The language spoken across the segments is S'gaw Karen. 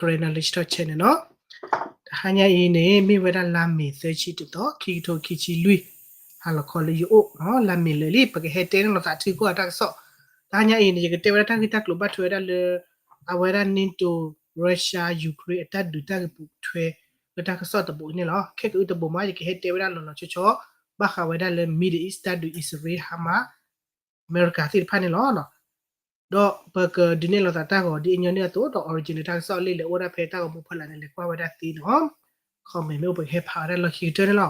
Karen လၢ Channel နီၤ. တဟါညါအံၤန့ၣ် မ့ၢ်ဝဲဒၣ်လါမ့ၤသၢဆံတသီ ခံကထိခံဆံလွံၢ် ဟါလီၤခီလၢယအိၣ်နီၤ လါမ့ၤလၢာ်လံ ပကဟဲတဲန့ၢ်လိာ်သးထံကီၢ်အတၢ်ကစီၣ်. တဟါညါအံၤန့ၣ် ယကတဲဝဲဒၣ်တၢ်ဂ့ၢ်တၢ်ကျိၤဘၣ်ထွဲဝဲဒၣ်လၢ အဝဲဒၣ် NATO Russia Ukraine အတၢ်ဒုးတၢ်ဂ့ၢ်ပိာ်ထွဲ လၢတၢ်ကစီၣ်တဘိန့ၣ်လီၤ. ခဲကအုတဘိမး ယကဟဲတဲဝဲဒၣ်လီၤလီၤဆီဆီ ဘၣ်ဃးဝဲဒၣ်လၢ Middle East တၢ်ဒုး အံၣ်စရ့လး Hamas အမဲရကၤသ့ၣ်တဖၣ်န့ၣ်လီၤ. ဒီးပကဒုးနဲၣ်လိာ်သးတၢ်ဂီၤဒ်အညီနုၢ်အသိး ဒီး original တၢ်ကစီၣ်လၢလဲၤအိၣ်ဒၣ်ဖဲတၢ်ဂီၤမူဖီလာ်န့ၣ် လဲၤကွၢ်ဝဲဒၣ်သ့နီၤ. comment မ့ၢ်အိၣ်ပကဟဲဖးဝဲဒၣ်လီၢ်ခံကတၢၢ်န့ၣ်လီၤ.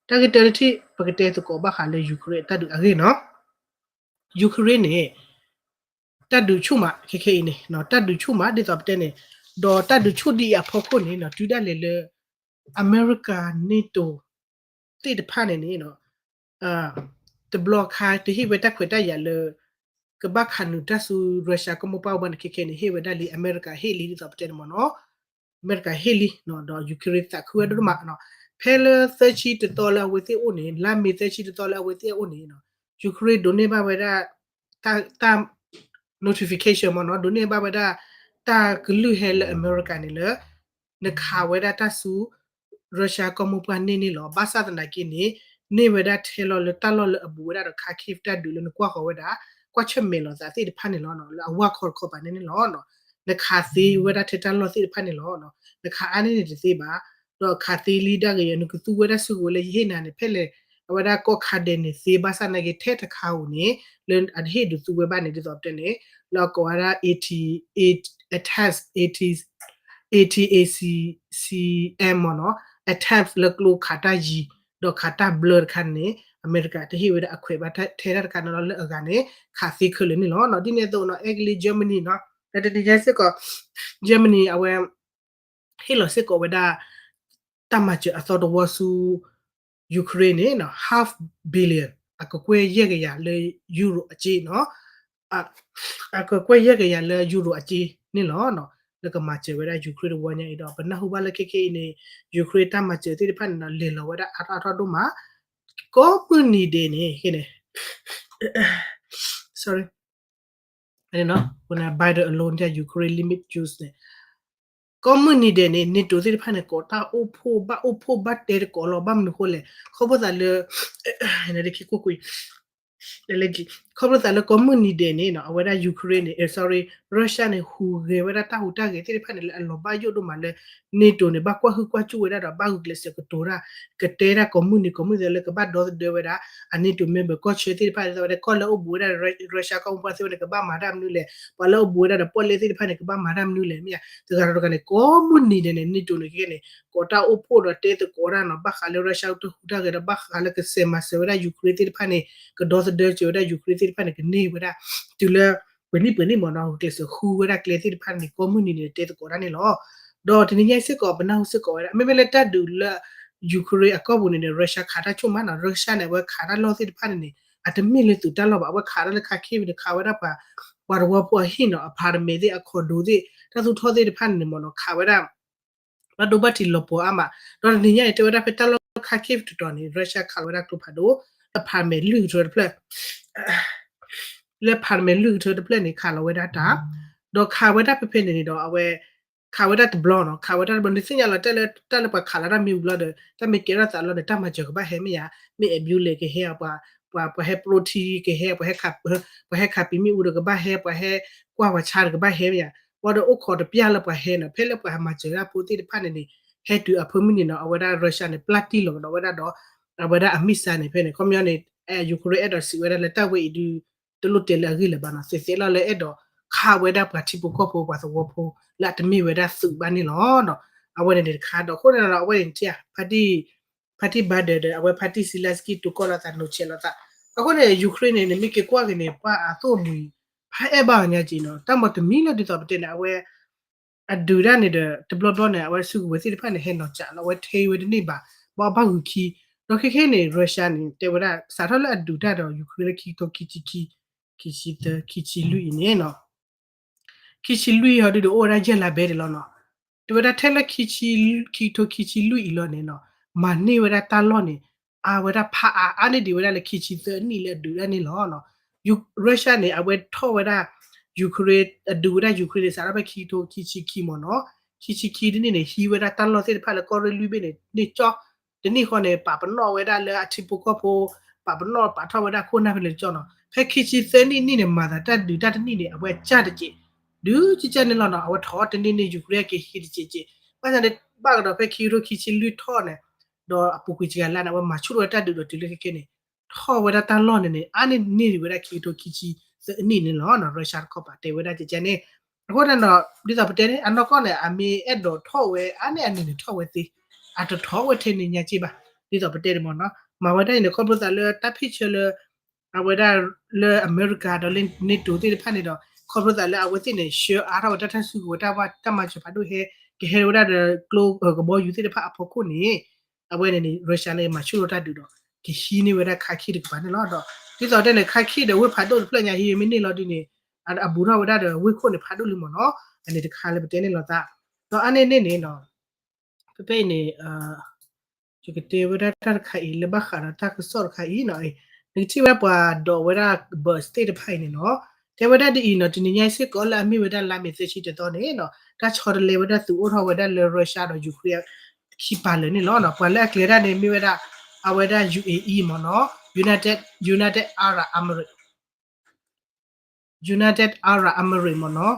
တၢ်ဂ့ၢ်တၢတထံၣ် ပကတဲသကိးဘၣ်ဃးလၢ Ukraine အတၢ်ဒုးအဂ့ၢ်နီၤ. Ukraine န့ၣ် တၢ်ဒုးဆူၣ်မး ခဲခဲအံၤန့ၣ် တၢ်ဒုးဆူၣ်မးဒ်သိးပတဲန့ၣ် ဒီးတၢ်ဒုးဆူၣ်ဒ်အံၤအဖီခိၣ်န့ၣ် တုၤဒၣ်လဲာ်လၢ အမဲရကၤ NATO သ့ၣ်တဖၣ်န့ၣ်န့ၣ် တဘျီခါ တဟ့ၣ်ဝဲတၢ်ခွဲးတၢ်ယာ်လၢ ကဘၣ်ခးနုာ်တၢ်ဆူ Russia ကီၢ်မိၢ်ပှၢ်ဘၣ်န့ၣ် ခဲခဲန့ၣ် ဟ့ၣ်ဝဲဒၣ်လံ အမဲရကၤဟ့ၣ်လံဒ်သိးပတဲန့ၣ်မ့ၢ်နီၤ. အမဲရကၤဟ့ၣ်လံ ဒီး Ukraine သးခုဝဲဒိၣ်မးနီၤ. ဖဲလၢသၢဆံတသီလၢအဝဲသ့ၣ်အိၣ်န့ၣ် လါမ့ၤသၢဆံတသီလၢအဝဲသ့ၣ်အိၣ်န့ၣ် Ukraine ဒိးန့ၢ်ဘၣ်ဝဲဒၣ် တၢ် notification မ့ၢ်နီၤ ဒိးန့ၢ်ဘၣ်ဝဲဒၣ် တၢ်ကလုၢ်ဟဲလၢအမဲရကၤန့ၣ်လၢ နခးဝဲဒၣ်တၢ်ဆူ Russia ကီၢ်မိၢ်ပှၢ်န့ၣ်န့ၣ်လီၤ. ဘၣ်ဆၣ်သနာ်က့န့ၣ် န့ၢ်ဝဲဒၣ်ထဲလီၤလၢတၢ်လီၢ်လၢအဘူးဝဲဒၣ်ဒီး Kharkiv တၢ်ဒုးလၢနကွၢ်ဃီၤဝဲဒၣ် ကွၢ်ဆၢၣ်မဲာ်လိာ်သးသ့ၣ်တဖၣ်န့ၣ်လီၤ. လၢအဝၢ်ခီတခီပၤန့ၣ်န့ၣ်လီၤ. နခးသ့ဝဲဒၣ်ထဲတၢ်လီၢ်သ့ၣ်တဖၣ်န့ၣ်လီၤ. နခးအါန့ၢ်န့ၣ်တသ့ဘၣ်. ဒီးခးသ့လံဒၣ်ဂ့ၤ နကသူဝဲဒၣ်စုကဝဲၤလၢယဟ့ၣ်နၤန့ၣ် ဖဲလဲၣ် အဝဲဒၣ်ကီၢ်ခးဒဲးန့ၣ်သ့ ဘၣ်ဆၣ်သနာ်က့ထဲတခါဧိၤန့ၣ် လၢအတဟ့ၣ်ဒုးသူဝဲဘၣ်န့ၣ် ဒ်သိးပတဲန့ၣ် လၢအကိးဝဲဒၣ် AT, AT, ATACCM မ့ၢ်နီၤ attempt လၢကျိခးတၢ်ယံၤ ဒီးခးတၢ်ဘျၢတခါန့ၣ် အမဲရကၤတဟ့ၣ်ဝဲဒၣ်အခွဲးဘၣ်ထဲတၢ်တခါန့ၣ်လီၤ လၢအဂၤန့ၣ် ခးသ့ခဲလၢာ်န့ၣ်လီၤ. ဒ်န့ၣ်အသိးနီၤ အဲကလံး Germany နီၤ လၢတနံၤညါစ့ၢ်ကီး Germany အဝဲ ဟ့ၣ်လီၤစ့ၢ်ကီးဝဲဒၣ် တၢ်မၤစၢၤအသီတဝီဆူ Ukraine န့ၣ် half billion အကကွဲၢ်ယဲၢ်ကယၤလၢ Euro အစ့နီၤ အကကွဲၢ်ယဲၢ်ကယၤလၢ Euro အစ့န့ၣ်လီၤ. လၢကမၤစၢၤဝဲဒၣ် Ukraine တဝီညါအံၤဒီး ပနၢ်ဟူဘၣ်လၢခဲခဲအံၤန့ၣ် Ukraine တၢ်မၤစၢၤသ့ၣ်တဖၣ်န့ၣ်နီၤ လဲၤလီၤဝဲဒၣ်အါထီၣ်အါထီၣ်ဒိၣ်မး ကိးမုၢ်နံၤဒဲးန့ၣ် sorry န့ၣ်နီၤ Biden alone တၢ် Ukraine limit use န့ၣ် ကိးမုၢ်နံၤဒဲးန့ၣ် NATO သ့ၣ်တဖၣ်န့ၣ် ကိးတၢ်အိၣ်ဖှိၣ်ဘၣ်အိၣ်ဖှိၣ်ဘၣ်တဲတကိးလီၤ ဘၣ်မနုၤဃိလဲၣ် ခီဖျိသးလၢ ခီဖျိသးလၢကိးမုၢ်နံၤဒဲးန့ၣ်နီၤ အဝဲဒၣ် Ukraine န့ၣ် sorry Russia န့ၣ် ဟူးဂဲၤဝဲဒၣ်တၢ်ဟူးတၢ်ဂဲၤသ့ၣ်တဖၣ်န့ၣ် လၢအလီၤဘၣ်ယိၣ်ဒိၣ်မးလၢ NATO န့ၣ် ဘၣ်ကွၢ်ဟုၣ်ကွၢ်စူၣ်ဝဲဒၣ်ဒီး ဘၣ်ဂုာ်ကျဲးစၢးကတိၤတၢ် ကတဲဒၣ်ကိးမုၢ်နံၤကိးမုၢ်နံၤလၢကဘၣ်ဒီသဒၢဝဲဒၣ် အ NATO member ကီၢ်ဆၢသ့ၣ်တဖၣ်န့ၣ် ဒ်သိးဝဲဒၣ် ကီၢ်လၢအအိၣ်ဘူးဝဲဒၣ် Russia ကီၢ်မိၢ်ပှၢ်သ့ၣ်တဖၣ်န့ၣ် ကဘၣ်မၤတၢ်မနုၤလဲၣ် ပှၤလၢအအိၣ်ဘူးဝဲဒၣ်ဒီးပီၣ်လဲၣ်သ့ၣ်တဖၣ်န့ၣ် ကဘၣ်မၤတၢ်မနုၤလဲၣ် မ့ၢ်ဧါ တဂၤဒီးတဂၤန့ၣ် ကိးမုၢ်နံၤဒဲးန့ၣ် NATO န့ၣ် ခဲခဲန့ၣ် ကိးတၢ်အိၣ်ဖှိၣ်ဒီးတဲသကိးတၢ်နီၤ ဘၣ်ဃးလၢ Russia တၢ်ဟူးတၢ်ဂဲၤဒီး ဘၣ်ဃးလၢကစဲးမၤစၢၤဝဲဒၣ် Ukraine သ့ၣ်တဖၣ်န့ၣ် ကဒီသဒၢစၢၤဝဲဒၣ် Ukraine သ့ၣ်တဖၣ်န့ၣ် ကန့ၢ်ဝဲဒၣ် တုၤလၢ ပှဲၤနံၣ်ပှဲၤနံၣ်မ့ၢ်နီၤ ကျဲးစၢးဟူးဝဲဒၣ်ကျဲသ့ၣ်တဖၣ်န့ၣ် ကိးမုၢ်နံၤန့ၣ် တဲသကိးတၢ်န့ၣ်လီၤ. ဒီးတနံၤညါစ့ၢ်ကီး ပနၢ်ဟူစ့ၢ်ကီးဝဲဒၣ် မ့မ့ၢ်လၢတၢ်ဒုးလၢ Ukraine အကီၢ်ပူၤန့ၣ်န့ၣ် Russia ခးတၢ်ဆိၣ်မးနီၤ Russia န့ၣ် အဝဲခးတၢ်လီၢ်သ့ၣ်တဖၣ်န့ၣ်န့ၣ် အတမ့ၢ်လၢသုးတၢ်လီၢ်ဘၣ် အဝဲခးတၢ်လၢ Kharkiv န့ၣ် ခးဝဲဒၣ်ပှၤ ပှၤသဝီဖိအဟံၣ်နီၤ apartment သ့ၣ် အခိၣ်ဒိးသ့ၣ် တၢ်သူၣ်ထီၣ်သ့ၣ်တဖၣ်န့ၣ်န့ၣ်မ့ၢ်နီၤ ခးဝဲဒၣ် ဘၣ်ဒိဘၣ်ထံးလီၤပှီၤအါမး ဒီးတနံၤညါအံၤ တဲဝဲဒၣ်ဖဲတၢ်လီၢ် Kharkiv တတီၤန့ၣ် Russia ခးလီၤဝဲဒၣ်ကျိဖးဒိၣ် apartment လွံၢ်ကထၢတဖျၢၣ် လၢ apartment လွံၢ်ကထၢတဖျၢၣ်န့ၣ် ခးလီၤဝဲဒၣ်တၢ် ဒီးခးဝဲဒၣ်ဖဲဖဲန့ၣ်န့ၣ်ဒီး အဝဲ ခးဝဲဒၣ်တဘျီနီၤ ခးဝဲဒၣ်တဘျီ နသ့ၣ်ညါလီၤ တၢ်လၢ တၢ်လၢပှၤခးလီၤတၢ်မ့ၢ်ဝံၤလီၤဒီး တၢ်မ့ၢ်ကဲထီၣ်သးလီၤဒီး တၢ်မၤစၢၤကဘၣ်ဟဲမ့ၢ်ဧါ မ့ၢ် ambulance ကဟဲ ပှၤ ပှၤဟဲ ပရိထံ ကဟဲ ပှၤဟဲခးပံၤမ့ၣ်အူဒီးကဘၣ်ဟဲ ပှၤဟဲကွၢ်ပှၤဆါဒီးကဘၣ်ဟဲမ့ၢ်ဧါ ဝံၤဒီးအိၣ်ခိးတပျၢ်လၢပှၤဟဲနီၤ ဖဲလၢပှၤမၤစၢၤဒၣ်ဖိသ့ၣ်တဖၣ်န့ၣ်န့ၣ် ဟဲတုၤအဖၢမုၢ်နံၤနီၤ အဝဲဒၣ် Russia န့ၣ် ပျၢ်တံၢ်လီၤကဒီးဝဲဒၣ်ဒီး အဝဲဒၣ်အ missile န့ၣ် ဖဲန့ၣ် ခီပညီန့ၣ် Ukraine အဲၣ်ဒိးစံးဝဲဒၣ်လၢတၢ်ဝဲအံၤဒုး တလိၣ်တဲလၢအဂ့ၢ်လၢၤဘၣ်နီၤ သ့သ့လီၤလၢအဲၣ်ဒိးခးဝဲဒၣ်ပှၤထံဖိကီၢ်ဖိပှၤသဝီဖိ လၢအတမ့ၢ်ဝဲဒၣ်သုးဘၣ်န့ၣ်လီၤ. အဝဲန့ၣ်န့ၣ်တခါဒီး အဃိန့ၣ်ဒီး အဝဲန့ၣ်ထံၣ် ဖါတံၢ် ဖါတံၢ် Biden ဒီး အဝဲဖါတံၢ် Zelenskyy တူၢ်ကီၢ်လိာ်သး နီၢ်ဆဲးလိာ်သး အဃိန့ၣ် Ukraine န့ၣ် နမ့ၢ်က့ၤကွၢ်က့ၤန့ၣ် ပှၤအသိၣ်အမှံၤ ဖးအဲၣ်ဘၣ်ညါက့ၤနီၤ တၢ်မၤတမံၤလၢဒ်သိးပတဲန့ၣ် အဝဲ အဒုးတၢ်န့ၣ်ဒီး တဘျီဘျီန့ၣ် အဝဲစုကဝဲၤသ့ၣ်တဖၣ်န့ၣ် ဟဲနီၤစးလီၤ အဝဲထဲဝဲတန့ၢ်ဘၣ် ဘၣ်ဘၣ်ဂုာ်ခံ ဒီးခဲခဲန့ၣ် Russia န့ၣ် တဲဝဲဒၣ် စးထီၣ်လၢအဒုးတၢ်ဒီး Ukraine လၢခံကထိခံဆံခံ ခံဆံသၢ ခံဆံလွံၢ်အံၤန့ၣ်နီၤ ခံဆံလွံၢ်ဟီဒုးဒီးအိၣ်ဝဲဒၣ်ယဲၢ်လါဘဲဒၣ်လီၤနီၤ တဲဝဲဒၣ်ထဲလၢ ခံကထိခံဆံလွံၢ်အံၤလီၤန့ၣ်နီၤ မၤန့ၢ်ဝဲဒၣ်တၢ်လီၢ်န့ၣ် အါဝဲဒၣ်ဖးအါအါန့ၢ်ဒံးဝဲဒၣ်လၢခံဆံသၢနံၣ်လၢအဒုးတၢ်န့ၣ်လီၤ. Russia န့ၣ် အဝဲထီၣ်ဝဲဒၣ် Ukraine အဒုးဝဲဒၣ် Ukraine န့ၣ် စးထီၣ်ဖဲခံကထိခံဆံခံမ့ၢ်နီၤ ခံဆံခံတနံၣ်န့ၣ် ဟံးဝဲဒၣ်တၢ်လီၢ်သ့ၣ်တဖၣ်လၢကီၢ်ရ့ၣ်လွံၢ်ဘ့ၣ်န့ၣ် န့ၢ်ကၠီ, တနံၣ်ဃီန့ၣ် ပာ်ပနီၣ်ဝဲဒၣ်လၢအထံဖိကီၢ်ဖိ, ပာ်ပနီၣ်ပာ်ထီၣ်ဝဲဒၣ်ခိၣ်နၢ်ဖဲလဲၣ်ကၠီနီၤ. ဖဲခံဆံသၢနံၣ်နံၣ်န့ၣ် မၤသးတၢ်ဒုးတၢ်တနံၣ်န့ၣ် အဝဲကၢ်တစဲး, ဒုးကၢ်ကၢ်န့ၣ်လီၤနီၤ. အဝဲထီၣ်တနံၣ်န့ၣ် ယူၤခရ့ၣ်က့ၤဟံးတစဲးက့ၤ, ဘၣ်ဆၣ်န့ၣ် ဘၣ်ကဒီးဖဲခံကထိခံဆံလွံၢ်ထီၣ်န့ၣ် ဒီးအပူၤကွံာ်စှၤလါန့ၣ် အဝဲမၤဆူၣ်ထီၣ်ဝဲတၢ်ဒုးဒီးတုၤလၢခဲခဲန့ၣ် ထီၣ်ဝဲဒၣ်တၢ်လီၢ်န့ၣ်န့ၣ် အါန့ၢ်န့ၢ်ဒံးဝဲဒၣ်ခံကထိခံဆံသၢနံၣ်န့ၣ်လီၤနီၤ. Russia တခီပၤတဲဝဲဒၣ်ကဲကဲန့ၣ်, အဃိန့ၣ်ဒီး ဒ်သိးပတဲန့ၣ် အနီၢ်ကီၢ်န့ၣ် အမ့ၢ်အဲၣ်ဒိးထီၣ်ဝဲ အါန့ၢ်အန့ၣ်န့ၣ်ထီၣ်ဝဲသ့, အတထီၣ်ဝဲထဲန့ၣ်ညါက့ဘၣ်, ဒ်သိးပတဲန့ၣ်မ့ၢ်နီၤ. မၤဝဲဒၣ်အံၤန့ၣ် ခီဖျိသးလၢတၢ်ဖ့ၣ်ဆၢလၢ အဝဲဒၣ်လၢအမဲရကၤဒီးလၢ NATO သ့ၣ်တဖၣ်န့ၣ်ဒီး ခီဖျိသးလၢအဝဲသ့ၣ်န့ၣ် ဆှၢအါထီၣ်ဝဲတၢ်ထၢၣ်စုကဝဲၤ တၢ်မၤစၢၤဖးဒိၣ်ဟဲ ကဟဲဝဲဒၣ်ဒီးကျိကဘီယူၤသ့ၣ်တဖၣ်အဖီခိၣ်န့ၣ် အဝဲန့ၣ်န့ၣ် Russia လၢမၤဆူၣ်ထီၣ်တၢ်ဒုးဒီး ကဟံးန့ၢ်ဝဲဒၣ် Kharkiv တကပၤန့ၣ်လီၤ. ဒီးဒ်သိးတဲန့ၣ် Kharkiv ဒီးဝ့ၢ်ဖးဒိၣ်တဖျၢၣ်ညါ ဟံးမ့ၢ်န့ၢ်လီၤဒ်န့ၣ် အဘူးထီၣ်ဝဲဒၣ်ဒီးဝ့ၢ်ခိၣ်န့ၣ်ဖးဒိၣ်လံမ့ၢ်နီၤ. အန့ၣ်တခါလၢပတဲန့ၣ်လီၤသး, ဒီးအါန့ၢ်န့ၣ်န့ၣ်နီၤ ဖဲဖဲအံၤန့ၣ် ယကတဲဝဲဒၣ်တၢ်တခါအံၤ လၢဘၣ်ဃးဒီးတၢ်ကစီၣ်တခါအံၤနီၤ, နကထံၣ်ဝဲဒၣ်ပှၤဒိးဝဲဒၣ် bus သ့ၣ်တဖၣ်အံၤန့ၣ်နီၤ, တဲဝဲဒၣ်ဒ်အံၤနီၤ, တနံၤညါအံၤစ့ၢ်ကီးလၢအမ့ၢ်ဝဲဒၣ်လါမ့ၤသၢဆံတသီန့ၣ်နီၤ, တၢ်ဆီတလဲဝဲဒၣ်သုးအိၣ်ထီၣ်ဝဲဒၣ်လၢ Russia ဒီး Ukraine ခံပၤလၢာ်န့ၣ်လီၤ. ပှၤလၢအကျဲၤတၢ်န့ၣ်မ့ၢ်ဝဲဒၣ် အဝဲဒၣ် UAE မ့ၢ်နီၤ, United United Arab Emirates, United Arab Emirates မ့ၢ်နီၤ,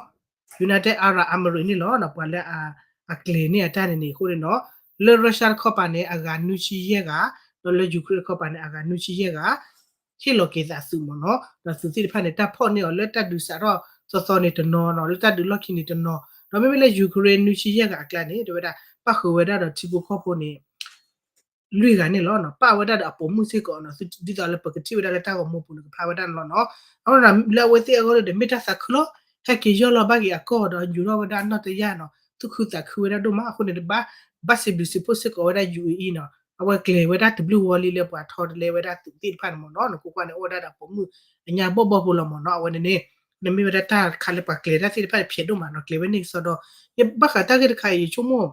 United Arab Emirates န့ၣ်လီၤ. ပှၤလၢအကျဲၤန့ၢ်အတၢ်န့ၣ်န့ၣ်အဃိန့ၣ်နီၤ, လၢ Russia တခီပၤန့ၣ် အဂၤနွံဆံယဲၢ်ဂၤ, ဒီးလၢ Ukraine တခီပၤန့ၣ် အဂၤနွံဆံယဲၢ်ဂၤ ဟ့ၣ်လီၤက့ၤသးသုးမ့ၢ်နီၤ, ဒီးသုးသ့ၣ်တဖၣ်န့ၣ် တၢ်ဖီၣ်န့ၢ်အီၤလၢတၢ်ဒုးစးထီၣ်သီသီန့ၣ်တနီၤနီၤ, လၢတၢ်ဒုးလီၢ်ခံန့ၣ်တနီၤ, ဒီးမ့မ့ၢ်လၢ Ukraine နွံဆံယဲၢ်ဂၤအကျါန့ၣ် တဲဝဲဒၣ် ပၣ်ဃုာ်ဝဲဒၣ်ဒီးထံဖိကီၢ်ဖိန့ၣ် လွံၢ်ဂၤန့ၣ်လီၤ. ပၣ်ဝဲဒၣ်ဒီးအပိာ်မုၣ်စ့ၢ်ကီးနီၤ, ဒ်သိးလၢပကထံၣ်ဝဲဒၣ်လၢတၢ်ဂီၤမူပူၤန့ၣ် ကဖးဝဲဒၣ်န့ၣ်လီၤနီၤ. အဃိလၢအဝဲသ့ၣ်အဂီၢ်ဒီး မ့ၢ်တၢ်သးခုလီၤ, ဟဲက့ၤယီၢ်လီၤဘၣ်က့ၤအကီၢ်ဒီးယူၤထီၣ်ဝဲဒၣ်နီၢ်တယၢ်နီၤ, သူၣ်ခုသးခုဝဲဒၣ်ဒိၣ်မး. အဃိန့ၣ် ဘၣ်စံးဘျုးစံးဖှိၣ်စ့ၢ်ကီးဝဲဒၣ် UAE နီၤ, အဝဲကျဲၤဝဲဒၣ်တဘျုးဝီလံလၢပှၤထီတလဲဝဲဒၣ်သုးသ့ၣ်တဖၣ်န့ၣ်မ့ၢ်နီၤ, နကွၢ်ကွၢ်န့ၣ်အိၣ်ဝဲဒၣ်ဒီးပိာ်မုၣ်အညါဘီၣ်ဘီဖိလီၤမ့ၢ်နီၤ. အဝဲန့ၣ်န့ၣ် နမ့ၢ်ဝဲဒၣ်တၢ်တခါလၢပှၤကျဲၤတၢ်သ့ၣ်တဖၣ်ဖျဲးဒိၣ်မးနီၤ, ကျဲၤဝဲန့ၣ်ကစီဒီ, ယဘၣ်ဃးတၢ်ဂ့ၢ်တခါအံၤ ယဆိကမိၣ်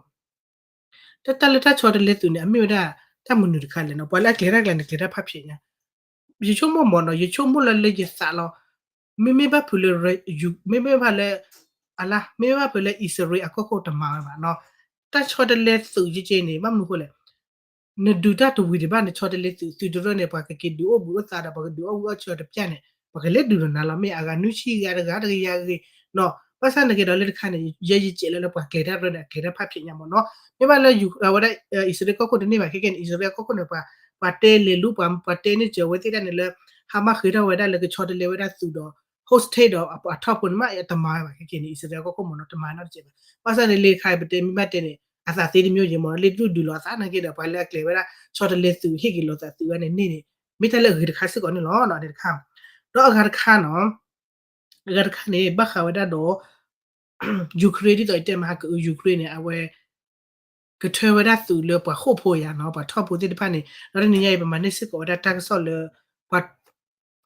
တၢ်တၢ်လၢတၢ်ဆီတလဲသုးန့ၣ် အမ့ၢ်ဝဲဒၣ် တၢ်မနုၤတခါလဲၣ်နီၤ, ပှၤလၢအကျဲၤတၢ်ကျဲၤန့ၣ် ကျဲၤတၢ်ဖးဖျဲးညါ, ယဆိကမိၣ်မ့ၢ်နီၤ, ယဆိကမိၣ်လၢလၢယသးလီၤ, မ့မ့ၢ်ဘၣ်ဖုးလၢ မ့မ့ၢ်ဘၣ်လၢ အလါ မ့မ့ၢ်ဘၣ်ဖုးလၢ အံၣ်စရ့လးအကီၢ်ခိၣ်တမၤဝဲဘၣ်နီၤ, တၢ်ဆီတလဲသုးကဲကဲန့ၣ် ဘၣ်မနုၤအဃိလဲၣ် နဒုးတၢ်တဝံၤဒံးဘၣ် နဆီတလဲသုး သုးတရၢန့ၣ် ပှၤကက့ၤဒုးအိၣ်ဘှံးအိၣ်သါဒီး ပှၤကဒုးအီၣ်ဝံၤအီၣ်ဆၢတပျၢ်န့ၣ် ပှၤကလဲၤဒုးဒီးနၤလီၤ. မ့ၢ်အဂၤနွံဆံဂၤတဂၤတကယၤဂ့ၤနီၤ, ဘၣ်ဆၣ်နက့ၤဒီးလၢတခါန့ၣ် ယဲယစဲးလၢလၢပှၤကျဲၤတၢ်ရၢန့ၣ် အကျဲၤတၢ်ဖးဖျဲးညါမ့ၢ်နီၤ. မ့ၢ်ဘၣ်လၢ အဝဲဒၣ် အံၣ်စရ့လးကီၢ်ခိၣ်တန့ၢ်ဘၣ် ခဲကဲန့ၣ် အံၣ်စရ့လးကီၢ်ခိၣ်န့ၣ် ပှၤတဲလဲၤလူ ပှၤတဲန့ၢ်စၢၤဝဲသ့ၣ်တၢ်န့ၣ်လၢ ဟါမၢ်ဃ့ထီၣ်ဝဲဒၣ်လၢကဆီတလဲဝဲဒၣ်သုးဒီး hostage ဒီးအထီၣ်ဖိန့ၣ်မး တမၤဝဲဘၣ် ခဲကဲန့ၣ် အံၣ်စရ့လးကီၢ်ခိၣ်မ့ၢ်နီၤ တမၤနီတစဲးဘၣ်. ဘၣ်ဆၣ်န့ၣ်လံခါ ပတဲမ့ၢ်ဘၣ်တဲန့ၣ် အသးသ့တမျိုးန့ၣ်မ့ၢ်နီၤ လံဒုၣ်ဒုးလီၤအသးနာ်က့ဒီး ပှၤလၢအကျဲၤဝဲဒၣ် ဆီတလဲသုးဟ့ၣ်က့ၤလိာ်သးသုးဝဲန့ၣ်န့ၣ်န့ၣ် မ့ၢ်တၢ်လၢအဂ့ၤတခါစ့ၢ်ကီးန့ၣ်လီၤ. န့ၣ်တခါ ဒီးအဂၤတခါနီၤ အဂၤတခါန့ၣ် ဘၣ်ဃးဝဲဒၣ်ဒီး Ukraine ဒ်သိးယတဲမဟါကအု Ukraine န့ၣ် အဝဲ ကထၢဝဲဒၣ်သုးလၢပှၤဃိာ်ဖိယါနီၤ ပှၤထီၣ်ဖိသ့ၣ်တဖၣ်န့ၣ် ဒီးတနံၤညါအံၤ ပမၤန့ၢ်စ့ၢ်ကီးဝဲဒၣ်တၢ်ကစီၣ်လၢ ပှၤ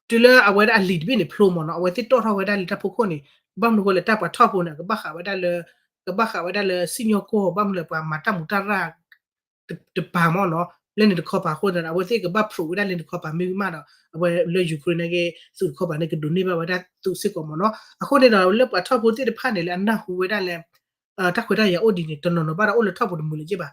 တုၤလၢအဝဲဒၣ်အလံာ်တဘ့ၣ်န့ၣ်ဖျိမ့ၢ်နီၤ အဝဲသ့ၣ်တီၣ်ထီၣ်ဝဲဒၣ်လၢတၢ်ဖီခိၣ်န့ၣ် ဘၣ်မနုၤအဃိလဲၣ် တၢ်ပှၤထီၣ်ဖိန့ၣ် ကဘၣ်ဃးဝဲဒၣ်လၢ ကဘၣ်ဃးဝဲဒၣ်လၢစံၣ်ညီၣ်ကွီၢ် ဘၣ်မနုၤလၢပှၤမၤတၢ်မူးတၢ်ရၢ် တပၤမ့ၢ်နီၤ လၢန့ၣ်တခီပၤအဃိသတးန့ၣ် အဝဲသ့ၣ်ကဘၣ်ဖျိးဝဲဒၣ်လၢန့ၣ်တခီပၤမ့ၢ်ဝံၤမးဒီး အဝဲလၢ Ukraine နာ်က့ သုးတခီပၤန့ၣ်ကဒိးန့ၢ်ဘၣ်ဝဲဒၣ်သုးစ့ၢ်ကီးမ့ၢ်နီၤ အဃိန့ၣ်ဒီး လၢပှၤထီၣ်ဖိသ့ၣ်တဖၣ်န့ၣ် လၢအနၢ်ဟူဝဲဒၣ်လၢ တၢ်ခွဲးတၢ်ယာ်အိၣ်ဒ်န့ၣ် တနီၤနီၤဘၣ်ဒီးအိၣ်လၢထီၣ်ပူၤတမုာ်လၢၤက့ဘၣ်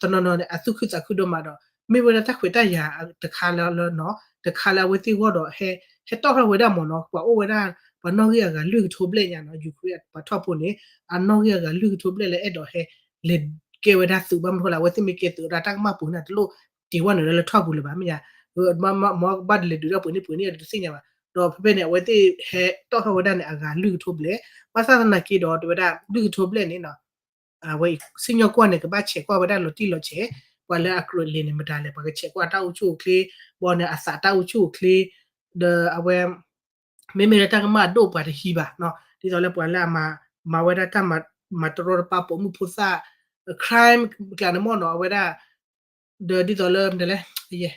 တနီၤနီၤန့ၣ် အသူၣ်ခုသးခုဒိၣ်မးဒီး မ့ၢ်ဝဲဒၣ်တၢ်ခွဲးတၢ်ယာ်တခါလၢလၢနီၤ တခါလၢအဝဲသ့ၣ်ဂီၢ်ဒီး ဟဲတီၣ်ထီၣ်ဝဲဒၣ်မ့ၢ်နီၤ ပှၤအိၣ်ဝဲဒၣ် ပှၤနီၣ်ဂံၢ်အဂၤလွံၢ်ကထိဘျဲၣ်ညါနီၤ Ukraine ပှၤထီၣ်ဖိန့ၣ် အနီၣ်ဂံၢ်အဂၤလွံၢ်ကထိဘျဲၣ်လၢအဲၣ်ဒိးဟဲ လဲၤကဲဝဲဒၣ်သုးဘၣ်မနုၤဃိလဲၣ် အဝဲသ့ၣ်မ့ၢ်ကဲသုးဒၣ်တၢ်ကမၣ်ပူၤန့ၣ် တလိၣ်တ့ၢ်ဝဲနုာ်လၢလၢထီၣ်ပူၤလၢၤဘၣ် မ့ၢ်ညါ မ့ၢ်ဘၣ်တလဲၤဒုးတၢ်ပှ့ၤန့ၢ်ပှ့ၤန့ၢ်တသ့ၣ်ညါဘၣ် ဒီးဖဲဖဲန့ၣ် အဝဲသ့ၣ်ဟဲတီၣ်ထီၣ်ဝဲဒၣ်န့ၣ် အဂၤလွံၢ်ကထိဘျဲၣ် ဘၣ်ဆၣ်သနာ်က့ဒီး တဝဲဒၣ်လွံၢ်ကထိဘျဲၣ်န့ၣ်နီၤ အဝဲစံၣ်ညီၣ်ကွီၢ်န့ၣ် ကဘၣ်ဆဲးကွၢ်ဝဲဒၣ်လီၤတံၢ်လီၤဆဲး ပှၤလၢအကြၢးလဲၤန့ၣ် မတၤလဲၣ် ပှၤကဆဲးကွၢ်တၢ်အိၣ်ဆူၣ်အိၣ်ချ့ ဘီန့ၣ် အသးတၢ်အိၣ်ဆူၣ်အိၣ်ချ့ ဒီးအဝဲ မ့မ့ၢ်လၢတၢ်ကမၣ်အဒိၣ်ပှၤတဟံးဘၣ်နီၤ ဒ်သိးလၢပှၤလၢအမၤ မၤတရီတပါပိာ်မုၣ်ဖိသၣ် crime ကျါန့ၣ်မ့ၢ်နီၤ အဝဲဒၣ် ဒီးဒ်သိးလၢမတၤလဲၣ်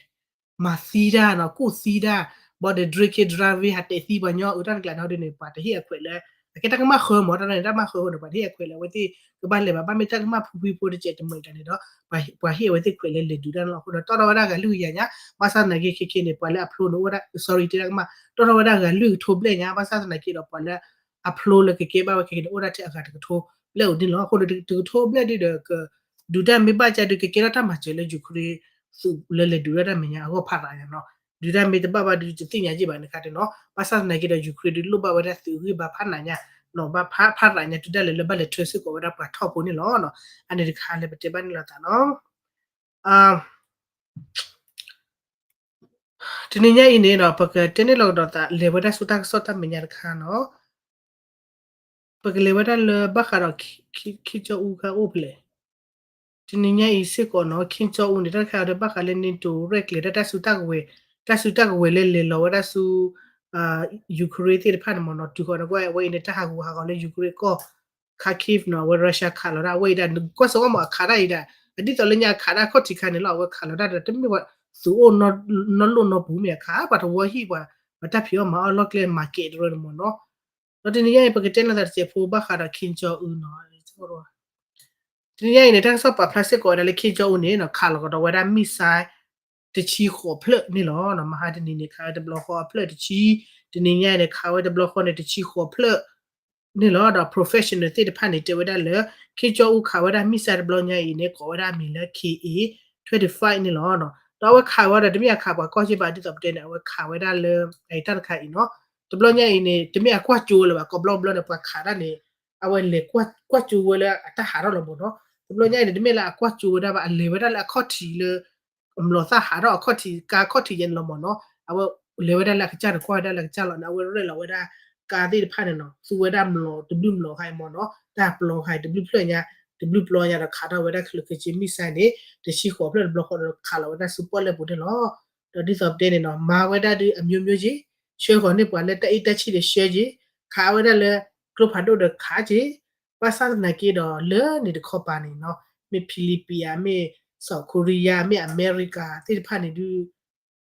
မၤသံတၢ်နီၤ ကူၣ်သံတၢ် ဘီဒီး drink and driving ဟးတဲာ်သံပှၤညီအုးတၢ်တကျါန့ၣ်ဟီဒ်န့ၣ် ပှၤတဟ့ၣ်အခွဲးလၢ အကဲတၢ်ကမၣ်ဃၢမ့ၢ် တၢ်န့ၣ်တၢ်ကမၣ်ဃၢအဃိန့ၣ် ပှၤတဟ့ၣ်အခွဲးလၢအဝဲသ့ၣ်ကဘၣ်လဲၤဘၣ် ဘၣ်မ့ၢ်တၢ်ကမၣ်ဖုဖုဖိတစဲးတမှဲၤတၢ်န့ၣ်ဒီး ပှၤဟ့ၣ်အဝဲသ့ၣ်ခွဲးလၢလဲၤဒုးတၢ်န့ၣ်လီၤ. အဃိဒီး တီၣ်ထီၣ်ဝဲဒၣ်ဂၤလွံၢ်ကယၤညါ ဘၣ်ဆၣ်သနာ်က့ခဲခဲန့ၣ် ပှၤလၢအဖျိန့ၣ်အိၣ်ဒၣ် sorry တဲတၢ်ကမၣ် တီၣ်ထီၣ်ဝဲဒၣ်ဂၤလွံၢ်ကထိဘျဲၣ်ညါ ဘၣ်ဆၣ်သနာ်က့ဒီး ပှၤလၢအဖျိလၢကကဲဘၣ်ဝဲခဲခဲန့ၣ် အိၣ်ဒၣ်ထဲအဂၤတကထိ ဘျဲၣ်အိၣ်န့ၣ်လီၤ. အဃိန့ၣ် တကထိဘျဲၣ်ဒုဒီး ကဒုးတၢ်မ့ၢ်ဘၣ်ကဒီး ကကဲထီၣ်တၢ်မၤစၢၤလၢ Ukraine သုးလၢလဲၤဒုးတၢ်တၢ်မဲာ်ညါအဂီၢ်ဖးရးညါနီၤ. ဒုးတၢ်မ့ၢ်တဘၣ်ဘၣ်ဒုး တသ့ၣ်ညါက့ၤဘၣ်န့ၣ်ခါတနီၤ. ဘၣ်ဆၣ်သနာ်က့ဒီး Ukraine ဒုးလိၣ်ဘၣ်ဝဲဒၣ်သုးဂံၢ်ဘါဖးနးညါနီၤ, ဘၣ်ဖးရးညါတုၤဒၣ်လဲာ်လၢဘၣ်လဲၤထၢစ့ၢ်ကီးဝဲဒၣ်ပှၤထီၣ်ဖိန့ၣ်လီၤ. အန့ၣ်တခါလၢပတဲဘၣ်န့ၣ်လီၤသးနီၤ. တနံၤညါအံၤန့ၣ်ဒီး ပကတဲန့ၢ်လီၤကဒီးသး လဲၤဝဲဒၣ်ဆူတၢ်ကစီၣ်တၢ်မဲာ်ညါတခါနီၤ. ပကလဲၤဝဲဒၣ်လၢဘၣ်ဃးဒီး Kim Jong Un ခါအိၣ်ဖဲလဲၣ်. တနံၤညါအံၤစ့ၢ်ကီးနီၤ Kim Jong Un န့ၣ် တၢ်တခါအံၤဒီးဘၣ်ဃးလၢ NATO ရဲၣ်ကျဲၤဒၣ်တၢ်စုတၢ်ကဝဲၤ, တၢ်စုတၢ်ကဝဲၤလၢလဲၤလီၤဝဲဒၣ်ဆူ Ukraine သ့ၣ်တဖၣ်န့ၣ်မ့ၢ်နီၤ, တုၤဃီၤန့ၣ်ကွၢ် အဝဲအံၤန့ၣ် တၢ်ဟးဂူာ်ဟးဂီၤလၢ Ukraine ကီၢ် Kharkiv နီၤ, အဝဲ Russia ခးလီၤဒၣ် အဝဲအံၤဒၣ် နကွၢ်စိအီၣ်မးအခးဒၣ်အံၤဒၣ် အဒ်သိးလၢညါအခးဒၣ်ခီၣ်ထံးခါန့ၣ်လီၤ, အဝဲခးလီၤဒၣ်ဒီး တမ့ၢ်ပှၤသုးအိၣ်နီၢ်လိၣ်နီၢ်ပူၤမ့ၢ်အခး ပှၤတဝီဟံၣ်ပှၤ ပှၤတၢ်ဖံးအီၣ်မၤအီၣ်လီၢ်ကျဲမၤကဲးတရၢန့ၣ်မ့ၢ်နီၤ. ဒီးတနံၤညါအံၤ ပကတဲလီၤသးတစဲးဖိဘၣ်ဃးဒီး Kim Jong Un နီၤ. တနံၤညါအံၤန့ၣ် တၢ်ကစီၣ်ပာ်ဖျါစ့ၢ်ကီးဝဲဒၣ်လၢ Kim Jong Un န့ၣ်နီၤ ခးလီၤကဒီးဝဲဒၣ် missile တဆံဃိးဖျၢၣ်န့ၣ်လီၤ. မဟါတနံၤန့ၣ် ခးဝဲတဘျီဃီအဖျၢၣ်တဆံ, တနံၤညါအံၤန့ၣ် ခးဝဲတဘျီဃီန့ၣ် တဆံဃိးဖျၢၣ်န့ၣ်လီၤ. ဒီး professional သ့ၣ်တဖၣ်န့ၣ် တဲဝဲဒၣ်လၢ Kim Jong Un ခးဝဲဒၣ် missile တဘျီညါအံၤန့ၣ် ကိးဝဲဒၣ်အမံၤလၢ K A twenty-five န့ၣ်လီၤ. ဒီးအဝဲခးဝဲဒီး တမ့ၢ်အခးပှၤကီၢ်စ့ၢ်ဘၣ် ဒ်သိးပတဲန့ၣ် အဝဲခးဝဲဒၣ်လၢ အတၢ်တခါအံၤနီၤ. တဘျီညါအံၤန့ၣ် တမ့ၢ်အကွၢ်ကၠိလၢၤဘၣ် ကိးဘျီဘျီန့ၣ် ပှၤခးဒၣ်န့ၣ် အဝဲလဲၤကွၢ်ကၠိဝဲလၢအတၢ်ဟးထီၣ်လီၤမ့ၢ်နီၤ. တဘျီညါအံၤန့ၣ် တမ့ၢ်လၢအကွၢ်ကၠိဝဲဒၣ်ဘၣ် အလဲၤဝဲဒၣ်လၢအခီၣ်ထံးလၢ အမျိာ်သၣ်ဟးထီၣ်အခီၣ်ထံး ကါခီၣ်ထံးယဲန့ၣ်လီၤမ့ၢ်နီၤ. အဝဲလဲၤဝဲဒၣ်လၢအကစၢ်န့ၣ် ကွၢ်ဝဲဒၣ်လၢအကစၢ်လီၤန့ၣ် အဝဲရဲၣ်လီၤဝဲဒၣ် ကါသ့ၣ်တဖၣ်န့ၣ်နီၤ သူဝဲဒၣ်မျိာ်တဘျုးမျိာ်ခါအံၤမ့ၢ်နီၤ တၢ်ပျီခါအံၤတဘျုးဖျၢၣ်ညါ တဘျုးပျီညါဒီးခးထီၣ်ဝဲဒၣ်ခဲလၢာ်ခဲဆ့ missile န့ၣ် တဆံဃိးဖျၢၣ်တဘျီဃီဒီးခးလီၤဝဲဒၣ်ဆူပီၣ်လဲၣ်ပူၤန့ၣ်လီၤ. ဒီးဒ်သိးပတဲန့ၣ်နီၤ မၤဝဲဒၣ်ဒုးအမျိုးမျိုးက့ၤ ဆှၢဃီၤန့ၢ်ပှၤလၢတၢ်အ့ၣ်တၢ်ဆံၣ်ဒီးဆှၢက့ၤ ခးဝဲဒၣ်လၢကျိဖးဒိၣ်ဒီးခးက့ၤ ဘၣ်ဆၣ်သနာ်က့ဒီးလၢန့ၣ်တခီပၤန့ၣ်နီၤ မ့ၢ် Philippines မ့ၢ် South Korea မ့ၢ် America သ့ၣ်တဖၣ်န့ၣ်ဒုး